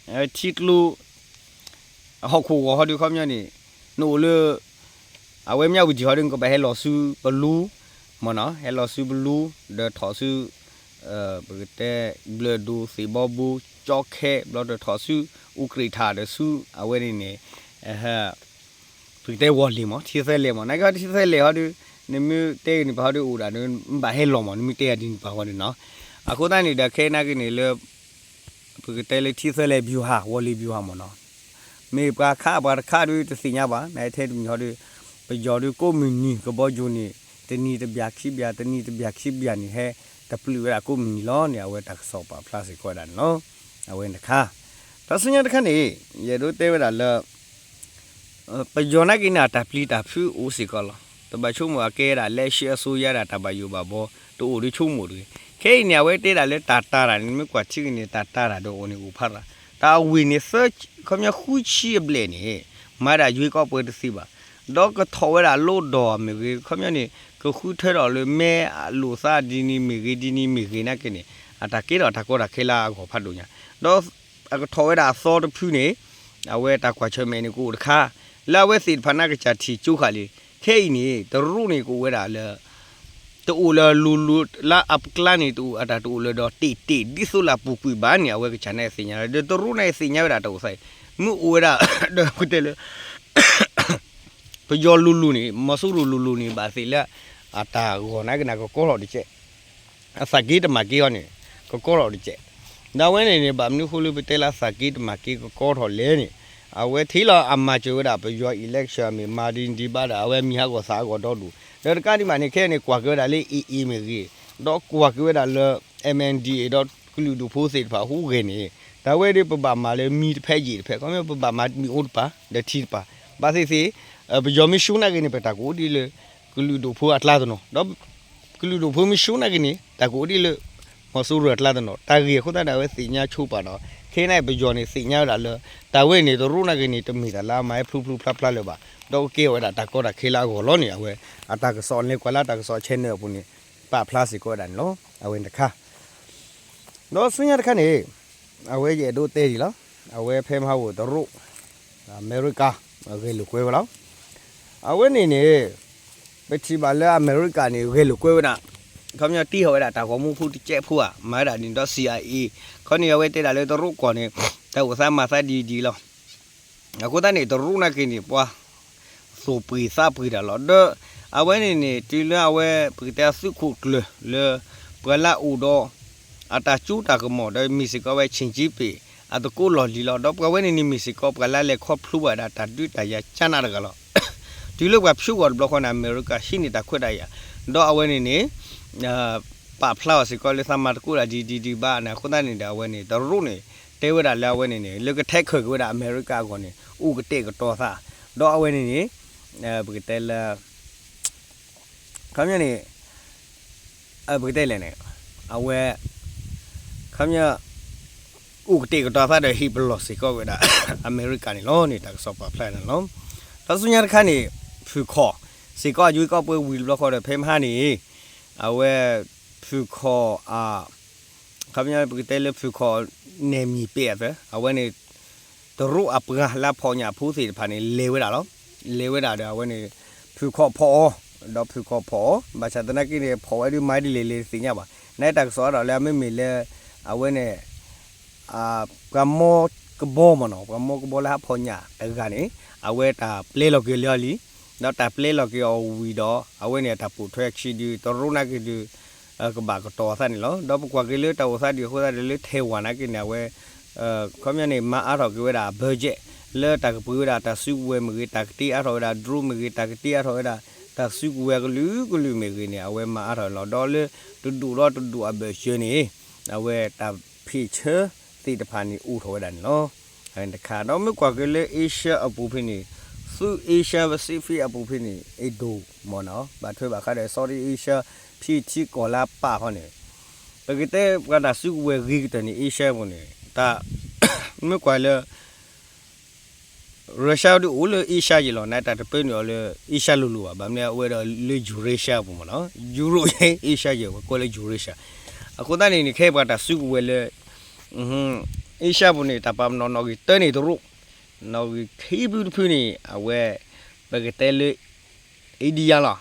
ထံကျိ ဟီၣ်ခိၣ်ဂီၤဟီဒုး ခီပညီန့ၣ် နအိၣ်လၢ အဝဲမၠၣ်ဝံၤဒံၣ်ဟီဒုး နကဘၣ်ဟဲလီၤဆူပလူ မ့ၢ်နီၤ ဟဲလီၤဆူပလူ ဒီးထီၣ်ဆူ ပကတဲ ဘျၢၣ်ဒိၣ် သ့ၣ်ဘီဘိ ကၠီခဲ ဘျီဒီးထီၣ်ဆူ အူကြ့ၣ်ထၣ်ဒီးဆူ အဝဲန့ၣ်န့ၣ် ပကတဲဝီၢ်လ့ၤမ့ၢ် ထံသၢလဲၣ်မ့ၢ် နာ်က့ထံသၢလဲၣ်ဟီဒုး နမ့ၢ်တဲဂ့ၤန့ၣ် ပှၤဟီဒုးအိၣ်ဒၣ်ဒီး နဘၣ်ဟဲလီၤမ့ၢ် နမ့ၢ်တဲယၤဒ်န့ၣ်ပှၤဟီဒုးနီၤ. အဃိသတးန့ၣ်ဒီး ခဲအံၤနာ်က့န့ၣ်လၢ ပကတဲလၢထံသၢလဲၣ် ဗျူဟာ ဝီၢ်လ့ၤ ဗျူဟာ မ့ၢ်နီၤ. မ့ၢ်ပှၤခးပှၤတခးဒုးတသ့ၣ်ညါဘၣ် နထဲတမံၤဟီဒုး ပယီၤဒုးကိးမုၢ်နံၤ ကဘီယူၤန့ၣ် တနံၤတဘျီခံဘျီ တနံၤတဘျီခံဘျီန့ၣ် ဟဲတပျုာ်ဝဲဒၣ်ကိးမုၢ်နံၤလီၤန့ၣ် အဝဲတၢ်ကစီၣ်ပာ်ဖျါစ့ၢ်ကီးဝဲဒၣ်န့ၣ်လီၤ. အဝဲန့ၣ်တခါ ဒီးဆူညါတခါန့ၣ် ယအဲၣ်ဒိးတဲဝဲဒၣ်လၢ ပယီၤနာ်က့န့ၣ် အတၢ်ပျံၤတၢ်ဖုးအိၣ်စ့ၢ်ကီးလီၤ. တဘၣ်ဆိကမိၣ်အကဲဒၣ် လၢရှ့အစိယါဒၣ်တၢ်ဘၣ်ယိၣ်ဘၣ်ဘီ တအိၣ်ဒုးဆိကမိၣ်တဂ့ၤ. ခဲအံၤန့ၣ် အဝဲတဲဒၣ်လၢတၢ်တာ်တၢ်န့ၣ် နမ့ၢ်ကွၢ်ထံက့ၤန့ၣ် တၢ်တာ်တၢ်ဒီးအိၣ်န့ၣ်အိၣ်ဖးရၣ် တၢ်ဝ့ၢ်န့ၣ် သၢ ခီပညီဃုဆံအဘျဲၣ်န့ၣ် မၤဒၣ်ယွ့ကီးပှဲၤတသ့ဘၣ်. ဒီးကထီၣ်ဝဲဒၣ်လိဒီးမ့ၢ်ဂ့ၤ ခီပညီန့ၣ် ကဃုထၢထီၣ်လၢမဲအလိာ်သးဒ်န့ၣ်မ့ၢ်ဂ့ၤ ဒ်န့ၣ်မ့ၢ်ဂ့ၤနာ်က့န့ၣ် အတၢ်ကဲထီၣ်တၢ်ကီတၢ်ခဲလၢအဂီၢ်ဖးဒိၣ်ညါ ဒီး အကထီၣ်ဝဲဒၣ်အသီတဖုန့ၣ် အဝဲတၢ်ကွၢ်ဆၢၣ်မဲာ်န့ၣ်ကအိၣ်တခါ လၢအဝဲသ့ၣ်တဖၣ်န့ၣ်ကစၢ်ထံၣ်ကၠိဃာ်လံ. ခဲအံၤန့ၣ် တရူးန့ၣ်ကအိၣ်ဝဲဒၣ်လၢ တအိၣ်လၢလူၤလူၤ လၢအပကျါန့ၣ် တအိၣ်အတၢ်တအိၣ်လၢဒီးတ့ၢ်တ့ၢ် ဒ်သိးလၢအပူၤကွံာ်ဘၣ်န့ၣ် အဝဲကစၢ်န့ၣ်သ့ၣ်ညါလီၤ. ဒီးတရူးန့ၣ်သ့ၣ်ညါဝဲဒၣ်တၢ်အိၣ်သးအံၤ မ့ၢ်အိၣ်ဝဲဒၣ် ဒီးပတဲလၢ ပယီၤလူၤလူၤန့ၣ် မီၤစိရိၤလူၤလူၤန့ၣ် ဘၣ်သ့ၣ်လၢ အတၢ်ဂီၢ်နာ်က့န့ၣ် ကကီထီၣ်တကဲး အသးက့တမၤက့ဟီန့ၣ် ကကီထီၣ်တကဲး. ဒီးအဝဲန့ၣ်န့ၣ် ဘၣ်မနုၤအဃိလၢပတဲလၢအသးက့တမၤက့ကကီထီၣ်လဲၣ်န့ၣ် အဝဲထံၣ်လီၤအမၤစၢၤဝဲဒၣ်ပယီၤ election မ့ၢ်မၤဒ်န့ၣ်ဒံးဘၣ်ဒီး အဝဲမံၤဟးဂီၤသးဟးဂီၤဒီဒူၣ် ဒီးတကးဒံးဘၣ်န့ၣ် ခဲအံၤန့ၣ် ကွၢ်က့ၤဝဲဒၣ်လၢ AA မ့ၢ်ဂ့ၤ ဒီးကွၢ်က့ၤဝဲဒၣ်လၢ MNDAA ဒီးကလုာ်ဒူၣ်ဖိသ့ၣ်တဖၣ်ဟူးဂဲၤန့ၣ် တၢ်ဝဲဒၣ်ပဘၣ်မၤလၢမံၤတဖဲယံာ်တဖဲ ခီဖျိပဘၣ်မၤမ့ၣ်အူတပၤ ဒီးထံတပၤ ဘၣ်သ့ၣ်သ့ၣ် ပယီၤမ့ၢ်ဆူၣ်နာ်က့န့ၣ် ပတၢ်ကအိၣ်ဒ်လၢ ကလုာ်ဒူၣ်ဖိအကျါတနီၤ ဒီး ကလုာ်ဒူၣ်ဖိမ့ၢ်ဆူၣ်နာ်က့န့ၣ် တၢ်ကအိၣ်ဒ်လၢ မီၤစိရိၤအကျါတနီၤ တၢ်ဂ့ၢ်အဃိသတးဒီး အဝဲသ့ၣ်ညါဆိပာ်ဒီး ခဲအံၤန့ၣ် ပယီၤန့ၣ်သ့ၣ်ညါဝဲဒၣ်လၢ တၢ်ဝဲန့ၣ် တရူးနာ်က့န့ၣ် တမ့ၢ်တၢ်လၢအမၤဟဲဖျိဖျိဖျါဖျါလၢၤဘၣ် ဒီးကကဲဝဲဒၣ်တၢ်ကီတၢ်ခဲလၢအဂီၢ်လီၤန့ၣ် အဝဲ အတၢ်ကစီၣ်လဲၤကွၢ်လၢတၢ်ကစီၣ် channel အပူၤန့ၣ် ပာ်ဖျါစ့ၢ်ကီးဝဲဒၣ်န့ၣ်လီၤ. အဝဲန့ၣ်တခါ ဒီးဆူညါတခါန့ၣ် အဝဲယအဲၣ်ဒိးတဲဒံးလီၤ. အဝဲဖဲမဟါအိၣ်တရူး အမဲရကၤ ဂဲၤလိာ်ကွဲဝဲလီၤ. အဝဲန့ၣ်န့ၣ် ပထံၣ်ဘၣ်လၢအမဲရကၤန့ၣ် ဂဲၤလိာ်ကွဲဝဲဒၣ် ခီပညီတ့ဟီၣ်ဝဲဒၣ်တၢ်ဂီၤမူဖိတကဲးဖိဧါ မၤဝဲဒၣ်န့ၣ်ဒီး CIA ခီန့ၣ် အဝဲတဲဒၣ်လၢတရူးကီၢ်န့ၣ် တၢ်အိၣ်သးမၤသးဒ်ဒ်လီၤ. အဃိသတးန့ၣ် တရူးနာ်က့န့ၣ် ပှၤ သူၣ်ပှ့ၤသးပှ့ၤတၢ်လီၤ. ဒီးအဝဲန့ၣ်န့ၣ် တုၤလၢအဝဲ ပကတဲအသုးခိၣ်ကျၢၢ်လၢ ပှၤလၢအအိၣ်ဒီး အတၢ်ကၠူတၢ်ကမီၤ ဒီးမ့ၢ်စ့ၢ်ကီးဝဲ Xi Jinping အသကိးလီၢ်လံၤလီၤ. ဒီးပှၤဝဲန့ၣ်န့ၣ်မ့ၢ်စ့ၢ်ကီး ပှၤလၢလဲၤခီဖျိဘၣ်ဝဲဒၣ်တၢ်ဒုးတၢ်ယၤကၠါနးတဂၤလီၤ. တုၤလၢပှၤဖၠူဂီၤတဘျီဃီန့ၣ် အမဲရကၤဟံးန့ၢ်တၢ်ခွဲးတၢ်ယာ် ဒီးအဝဲန့ၣ်န့ၣ် ပာ်ဖျါအီၤစ့ၢ်ကီးလၢသးမၤသကိးတၢ်ဒ်ဒ်ဒ်ဘၣ်န့ၣ် အဃိသတးန့ၣ်ဒီး အဝဲန့ၣ် တရူးန့ၣ် တဲဝဲဒၣ်လၢအဝဲန့ၣ်န့ၣ် လၢကထဲးခၢၣ်က့ၤဝဲဒၣ်အမဲရကၤအဂီၢ်န့ၣ် အိၣ်ကတဲာ်ကတီၤသး ဒီးအဝဲန့ၣ်န့ၣ် ပကတဲလၢ ခီပညီန့ၣ် ပကတဲလဲၣ်န့ၣ် အဝဲ ခီပညီ အိၣ်ကတဲာ်ကတီၤသးဒီးဟ့ၣ်ပလီၢ်စ့ၢ်ကီးဝဲဒၣ် အမဲရကၤန့ၣ်လီၤန့ၣ် တၢ်ကစီၣ်ပာ်ဖျါန့ၣ်လီၤ. ဒီးဆူညါတခါန့ၣ် ဖုၣ်ခီၣ် စ့ၢ်ကီးအယွ့ကီၢ်ပှဲၤဝံၤတဘျီဃီဒီး ဖဲမဟါန့ၣ် အဝဲ ဖုၣ်ခီၣ်အ ခီပညီပကတဲလၢဖုၣ်ခီၣ် နဲၣ်မံၣ်ပဲာ်အသး အဝဲန့ၣ် တရူးအပှၤလၢအဖီၣ်ညၣ်ဖိသ့ၣ်တဖၣ်န့ၣ် လဲၤဝဲဒၣ်လီၤ. လဲၤဝဲဒၣ်ဒီးအဝဲန့ၣ် ဖုၣ်ခီၣ်ဖီၣ်အီၤ ဒီးဖုၣ်ခီၣ်ဖီၣ်အီၤ ဘၣ်ဆၣ်သနာ်က့န့ၣ် ဖီၣ်ဝဲဒုးမၤဒ်လဲၣ်လဲၣ်တသ့ၣ်ညါဘၣ်. နတၢ်ကစီၣ်အါထီၣ်လၢအမ့မ့ၢ်လၢ အဝဲန့ၣ် ပှၤမီကဘီမ့ၢ်နီၤ ပှၤမီကဘီလၢဟးဖီၣ်ညၣ်တဂၤန့ၣ် အဝဲတၢ်ပျဲလီၤက့ၤလၢအီၤလံ. ဒီးတၢ်ပျဲလီၤက့ၤအီၤဝံၤဒီး အဝဲန့ၣ်အတၢ်ပိာ်ထွဲခံဒုး တရူးနာ်က့ၤဒုး ကဘၣ်ကတီၤအသးန့ၣ်လီၤ. ဒီးပကွၢ်က့ၤလၢတၢ်အိၣ်သးဒံးအဃိသတးဒီးလၢထဲဝၤနာ်က့န့ၣ် အဝဲ ခီပညီန့ၣ် မၤအါထီၣ်က့ၤဝဲဒၣ် budget လၢတၢ်ကပှ့ၤဝဲဒၣ်တၢ်စုကဝဲၤမ့ၢ်ဂ့ၤ တၢ်ကတ့အါထီၣ်ဝဲဒၣ် drone မ့ၢ်ဂ့ၤ တၢ်ကတ့အါထီၣ်ဝဲဒၣ် တၢ်စုကဝဲၤကလုာ်ကလုာ်မ့ၢ်ဂ့ၤန့ၣ် အဝဲမၤအါထီၣ်လီၤ. ဒီးလၢတဒူၣ်ဒီးတဒူၣ်အဘၢၣ်စၢၤန့ၣ် အဝဲတၢ်ဖ့ၣ်ဆၢသ့ၣ်တဖၣ်န့ၣ်အိၣ်ထီၣ်ဝဲဒၣ်န့ၣ်လီၤ. တခါ ဒီးမ့ၢ်ကွၢ်က့ၤလၢ Asia အပူၤဖဲန့ၣ် သုး Asia Pacific အပူၤဖဲန့ၣ် အဒိၣ်မ့ၢ်နီၤ ဘၣ်ထွဲဘၣ်ဃးဒီး Southeast Asia ဖံထံကီၢ်လၢအပာ်ဃီန့ၣ် ပကတဲပှၤတၢ်စုကဝဲၤဂ့ၤကတၢၢ်န့ၣ် Asia ပူၤန့ၣ် တၢ် မ့ၢ်ကွၢ်လၢ Russia ဒုးအိၣ်လၢ Asia ယဲၢ်လီၤ နတၢ်တပၢနုာ်အီၤလၢ Asia လိၤလိၤဘၣ် ဘၣ်မနုၤအဝဲဒီးလၢ Eurasia ပူၤမ့ၢ်နီၤ Europe ယဲၢ် Asia ယဲၢ် ပှၤကိးလၢ Eurasia အဃိသတးန့ၣ်န့ၣ် ခဲအံၤပှၤတၢ်စုကဝဲၤလၢ Asia ပူၤန့ၣ် တၢ်ပာ်ပနီၣ်နီၣ်ဂံၢ်တၢန့ၣ်တရူး နီၣ်ဂံၢ်ခံဖုတဖုန့ၣ် အဝဲ ပကတဲလၢ India လီၤ.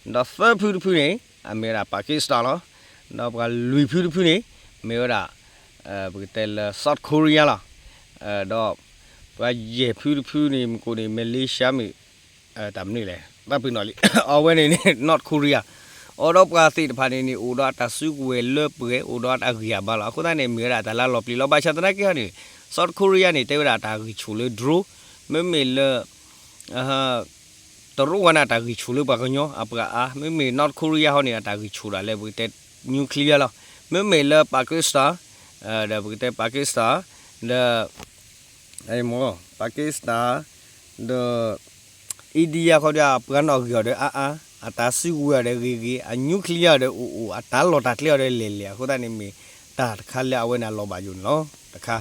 ဒီးသၢဖုတဖုန့ၣ် အမ့ၢ်ဝဲဒၣ် Pakistan လီၤ. ဒီးပှၤလွံၢ်ဖုတဖုန့ၣ် မ့ၢ်ဝဲဒၣ် ပကတဲလၢ South Korea လီၤ. ဒီးပှၤယဲၢ်ဖုတဖုန့ၣ် မ့ၢ်ကိးန့ၣ် Malaysia မ့ၢ် တၢ်မနုၤလဲၣ် တၢ်ပနီၣ်လံ အဝဲန့ၣ်န့ၣ် North Korea အိၣ်ဒီးပှၤသ့ၣ်တဖၣ်န့ၣ်န့ၣ် အိၣ်ဒီးအတၢ်စုကဝဲၤလၢပှဲၤ အိၣ်ဒီးအတၢ်ဂံၢ်အဘါလီၤ. အဃိသတးန့ၣ် မ့ၢ်ဝဲဒၣ်တၢ်လၢလီၤပျံၤလီၤ. ဘၣ်ဆၣ်သနာ်က့ဟီန့ၣ် South Korea န့ၣ် တဲဝဲဒၣ်တၢ်ဂံၢ်ဆူၣ်လၢ drone မ့မ့ၢ်လၢ တရူးဝဲန့ၣ် အတၢ်ဂံၢ်ဆူၣ်လၢပှၤကညီအပှၤအါ, မ့မ့ၢ် North Korea ဟီန့ၣ် အတၢ်ဂံၢ်ဆူၣ်ဒၣ်လၢပကတဲ nuclear လီၤ. မ့မ့ၢ်လၢ Pakistan ဒီးပကတဲ Pakistan ဒီး Pakistan ဒီး India ခီဒီး အပှၤနီၣ်ဂံၢ်အီၤဒီးအါအါ, အတၢ်စုကဝဲၤအီၤဒီးဂ့ၤဂ့ၤ, အ nuclear အီၤဒီးအိၣ်အိၣ်, အတၢ်လီၢ်တၢ်ကျဲအီၤဒီးလဲၤလဲၤ, အဃိသတးန့ၣ်မ့ၢ်တၢ်တခါလၢအဝဲန့ၣ်အလီၤဘၣ်ယိၣ်န့ၣ်လီၤ. တခါ,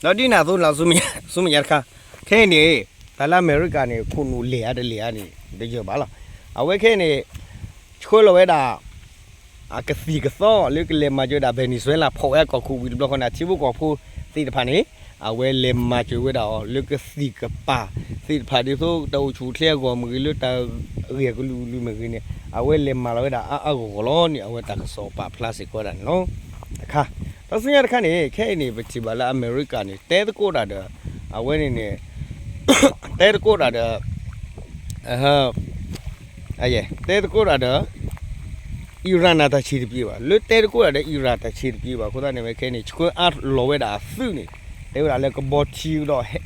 ဒီးဒ်န့ၣ်အသိးလီၤ ဆူမဲာ်ညါတခါ, ခဲအံၤန့ၣ် တၢ်လၢအမဲရကၤန့ၣ် ခိၣ်နူာ်လဲၤဧါတလဲၤဧါန့ၣ် တယၢၤဘၣ်လီၤ. အဝဲခဲအံၤန့ၣ် ဆှၢလီၤဝဲဒၣ် အကသံၣ်ကသီလၢကလဲၤမၤစၢၤဝဲဒၣ် Venezuela ဖီၣ်ဝဲအကီၢ်ခိၣ်ဝံၤတဘျီဃီန့ၣ် ထံဖိကီၢ်ဖိသ့ၣ်တဖၣ်န့ၣ် အဝဲလဲၤမၤစၢၤဝဲဒၣ်အီၤလၢကသံၣ်ကပၤသ့ၣ်တဖၣ် ဒ်သိး တၢ်အိၣ်ဆူၣ်အိၣ်ချ့အဂီၢ်မ့ၢ်ဂ့ၤ လၢတၢ်ဂ့ၢ်ကလုာ်ကလုာ်မ့ၢ်ဂ့ၤန့ၣ် အဝဲလဲၤမၤလီၤဝဲဒၣ်အါအါဂီၢ်ဂီၢ်လီၤန့ၣ် အဝဲတၢ်ကစီၣ်ပာ်ဖျါစ့ၢ်ကီးဝဲဒၣ်န့ၣ်လီၤ. တခါ, ဒီးဆူညါတခါန့ၣ် ခဲအံၤန့ၣ် ပထံၣ်ဘၣ်လၢအမဲရကၤန့ၣ် တဲသကိးတၢ်ဒီး အဝဲန့ၣ်န့ၣ် တဲသကိးတၢ်ဒီး တဲသကိးတၢ်ဒီး Iran န့ၣ်တၢ်ဆံးတပျ့ၤဘၣ်, လၢတဲသကိးတၢ်ဒီး Iran တၢ်ဆံးတပျ့ၤဘၣ် အဃိသတးန့ၣ် ဝဲခဲအံၤန့ၣ် ဆှၢအါလီၤဝဲဒၣ်အသုးန့ၣ် တဲဝဲဒၣ်လၢကဘီထံကဒီး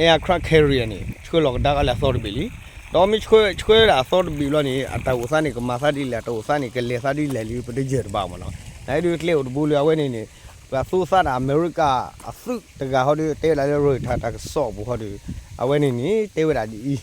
aircraft carrier န့ၣ် ဆှၢလီၤကဒါက့ၤလၢအသီတဘ့ၣ်လံ. ဒီးမ့ၢ်ဆှၢဆှၢဒၣ်အသီတဘ့ၣ်ဘျီန့ၣ် အတၢ်အိၣ်သးန့ၣ် ကမၤသးဒ်လဲၣ် အတၢ်အိၣ်သးန့ၣ် ကလဲၤသးဒ်လဲၣ်လံ ပတယၢၤတဘၣ်မ့ၢ်နီၤ. နဒုးကျဲအိၣ်တဘိလၢအဝဲန့ၣ်န့ၣ် ပှၤသူသးဒၣ်အမဲရကၤအသုးတဂၤဟီဒီး တဲဝဲဒၣ်လၢ Reuters တၢ်ကစီၣ်အပူၤဟီဒီး အဝဲန့ၣ်န့ၣ် တဲဝဲဒၣ်ဒ်အံၤ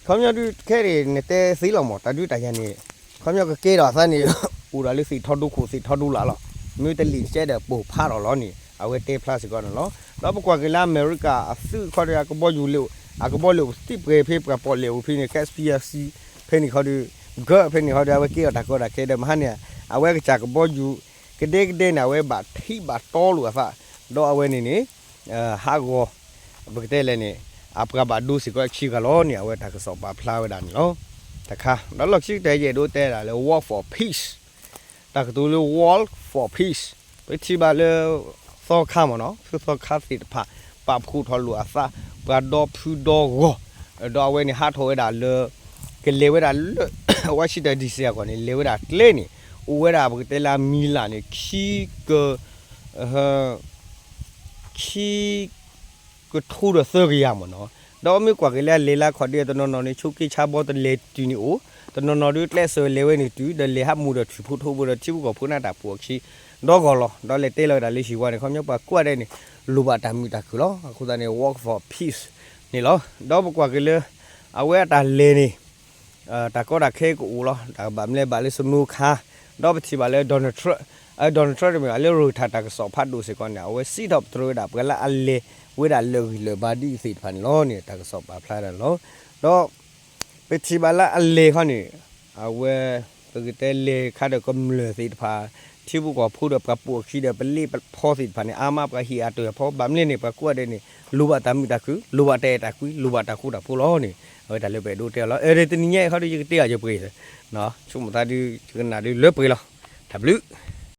ခီပညီဒုးခဲအံၤန့ၣ် နတဲသ့လီၤမး တၢ်ဒုးတၢ်ယၤန့ၣ် ခီပညီကကဲထီၣ်အသးန့ၣ် အိၣ်ဒီးလၢသ့ၣ်ထီဒိခိၣ်သ့ၣ်ထီဒိလာ်လီၤ. မ့ၢ်တလံာ်တကဲဒီးပိၢ်ဖးထီၣ်လီၤန့ၣ် အဝဲတဲဖျါစ့ၢ်ကီးန့ၣ်လီၤ. ဒီးပကွၢ်က့ၤလၢအမဲရကၤအသုးခီဒီး အကဘီယူၤလၢ အကဘီလၢအိၣ်သံပှဲၤဖဲပှၤပီၣ်လဲၣ်အိၣ်ဖဲန့ၣ် Caspian Sea ဖဲန့ၣ်ခီဒီး Gulf ဖဲန့ၣ်ခီဒီး အဝဲကဲထီၣ်တၢ်ကီတၢ်ခဲဒီးမဟါန့ၣ် အဝဲကစၢ်ကဘီယူၤ ကဒဲကဒဲန့ၣ် အဝဲဘၣ်ထံးဘၣ်တီလိာ်အသး ဒီးအဝဲန့ၣ်န့ၣ် ဟးဂီၤ ပကတဲလဲၣ်န့ၣ် အပှၤဘၣ်ဒိစ့ၢ်ကီးခံဂၤလီၤန့ၣ် အဝဲတၢ်ကစီၣ်ပာ်ဖျါဝဲဒၣ်န့ၣ်လီၤ. တခါ ဒီးလီၢ်ခံကတၢၢ်ယအဲၣ်ဒိးတဲဒၣ်လၢ Walk for Peace တၢ်ကတိၤလၢ Walk for Peace ပထံၣ်ဘၣ်လၢ သီခါမ့ၢ်နီၤ ဖုသီခါသ့ၣ်တဖၣ် ပာ်ဖှိၣ်ထီၣ်လိာ်အသး ပှၤဒီဖုဒီဂီၢ် ဒီးအဝဲန့ၣ်ဟးထီၣ်ဝဲဒၣ်လၢ ကလဲၤဝဲဒၣ်လၢ Washington D C အဂီၢ်န့ၣ် လဲၤဝဲဒၣ်ကျဲန့ၣ် အိၣ်ဝဲဒၣ်ပကတဲလၢအမံၤလၢ်န့ၣ် ခံက ခံ ကထိဒီးသၢကယၤမ့ၢ်နီၤ. ဒီးမ့ၢ်ကွၢ်က့ၤလၢအလဲၤလၢခီၣ်ဒ့တနီၤနီၤန့ၣ် ဆိးက့ဆါဘီတလဲၤတုၤန့ၣ်အိၣ် တနီၤနီၤဒုးကျဲးစၢးလဲၤဝဲန့ၣ်တုၤ ဒီးလဲၤဟးမူဒီးထူၣ်ဖိထိဖိဒီးထံဖိကီၢ်ဖိန့ၣ်တၢ်ပူၤအခံ ဒီဂီၢ်လီၤ. ဒီးလဲၤတဲလီၤဝဲဒၣ်လၢဟံၣ်ဝါန့ၣ် ခီပညီပှၤကိးဂၤဒဲးန့ၣ် လိၣ်ဘၣ်တၢ်မုာ်တၢ်ခုၣ်လီၤ. အဃိသတးန့ၣ် Walk for Peace န့ၣ်လီၤ. ဒီးပကွၢ်က့ၤလၢ အဝဲအတၢ်လဲၤန့ၣ် တၢ်ကီတၢ်ခဲကအိၣ်လီၤ. တၢ်ကဘၣ်မနုၤလဲၣ်ဘၣ်လၢ snow ခါ ဒီးပထံၣ်ဘၣ်လၢ Donald Trump Donald Trump တမ့ၢ်ဘၣ် လၢ Reuters တၢ်ကစီၣ်ဖးဒိၣ်စ့ၢ်ကီးန့ၣ် အဝဲစံးထီၣ်ပတြၢၤဝဲဒၣ် ပှၤလၢအလဲၤဝဲဒၣ်လၢာ်ဂံၢ်လၢာ်ဘါဒ်အံၤသ့ၣ်တဖၣ်န့ၣ်လီၤန့ၣ် တၢ်ကစီၣ်ပာ်ဖျါဒၣ်လီၤ. ဒီး ပထံၣ်ဘၣ်လၢအလဲၤခီန့ၣ် အဝဲ ပကတဲလဲၤခါဒီးကမျၢၢ်သ့ၣ်တဖၣ် ထံဖိကီၢ်ဖိဒီးပှၤပိာ်အခံဒီးပလ့ပဖီသ့ၣ်တဖၣ်န့ၣ် အါမးပှၤဟ့ၣ်အတၢၢ်ဖီ ဘၣ်မနုၤလဲၣ်န့ၣ် ပှၤကိးဂၤဒဲးန့ၣ် လိၣ်ဘၣ်တၢ်မုာ်တၢ်ခုၣ် လိၣ်ဘၣ်တၢ်အဲၣ်တၢ်ကွံ လိၣ်ဘၣ်တၢ်ဃူတၢ်ဖိးလီၤန့ၣ် အဝဲတၢ်လၢပအဲၣ်ဒိးတဲအီၤလီၤ. အၢ တနံၤညါအံၤခီဒီး ယကတဲအီၤယပှ့ၤ ဆိကမိၣ်သးဒုး ယကနၣ်ဒုးလၢပှ့ၤလီၤ. တၢ်ဘျုး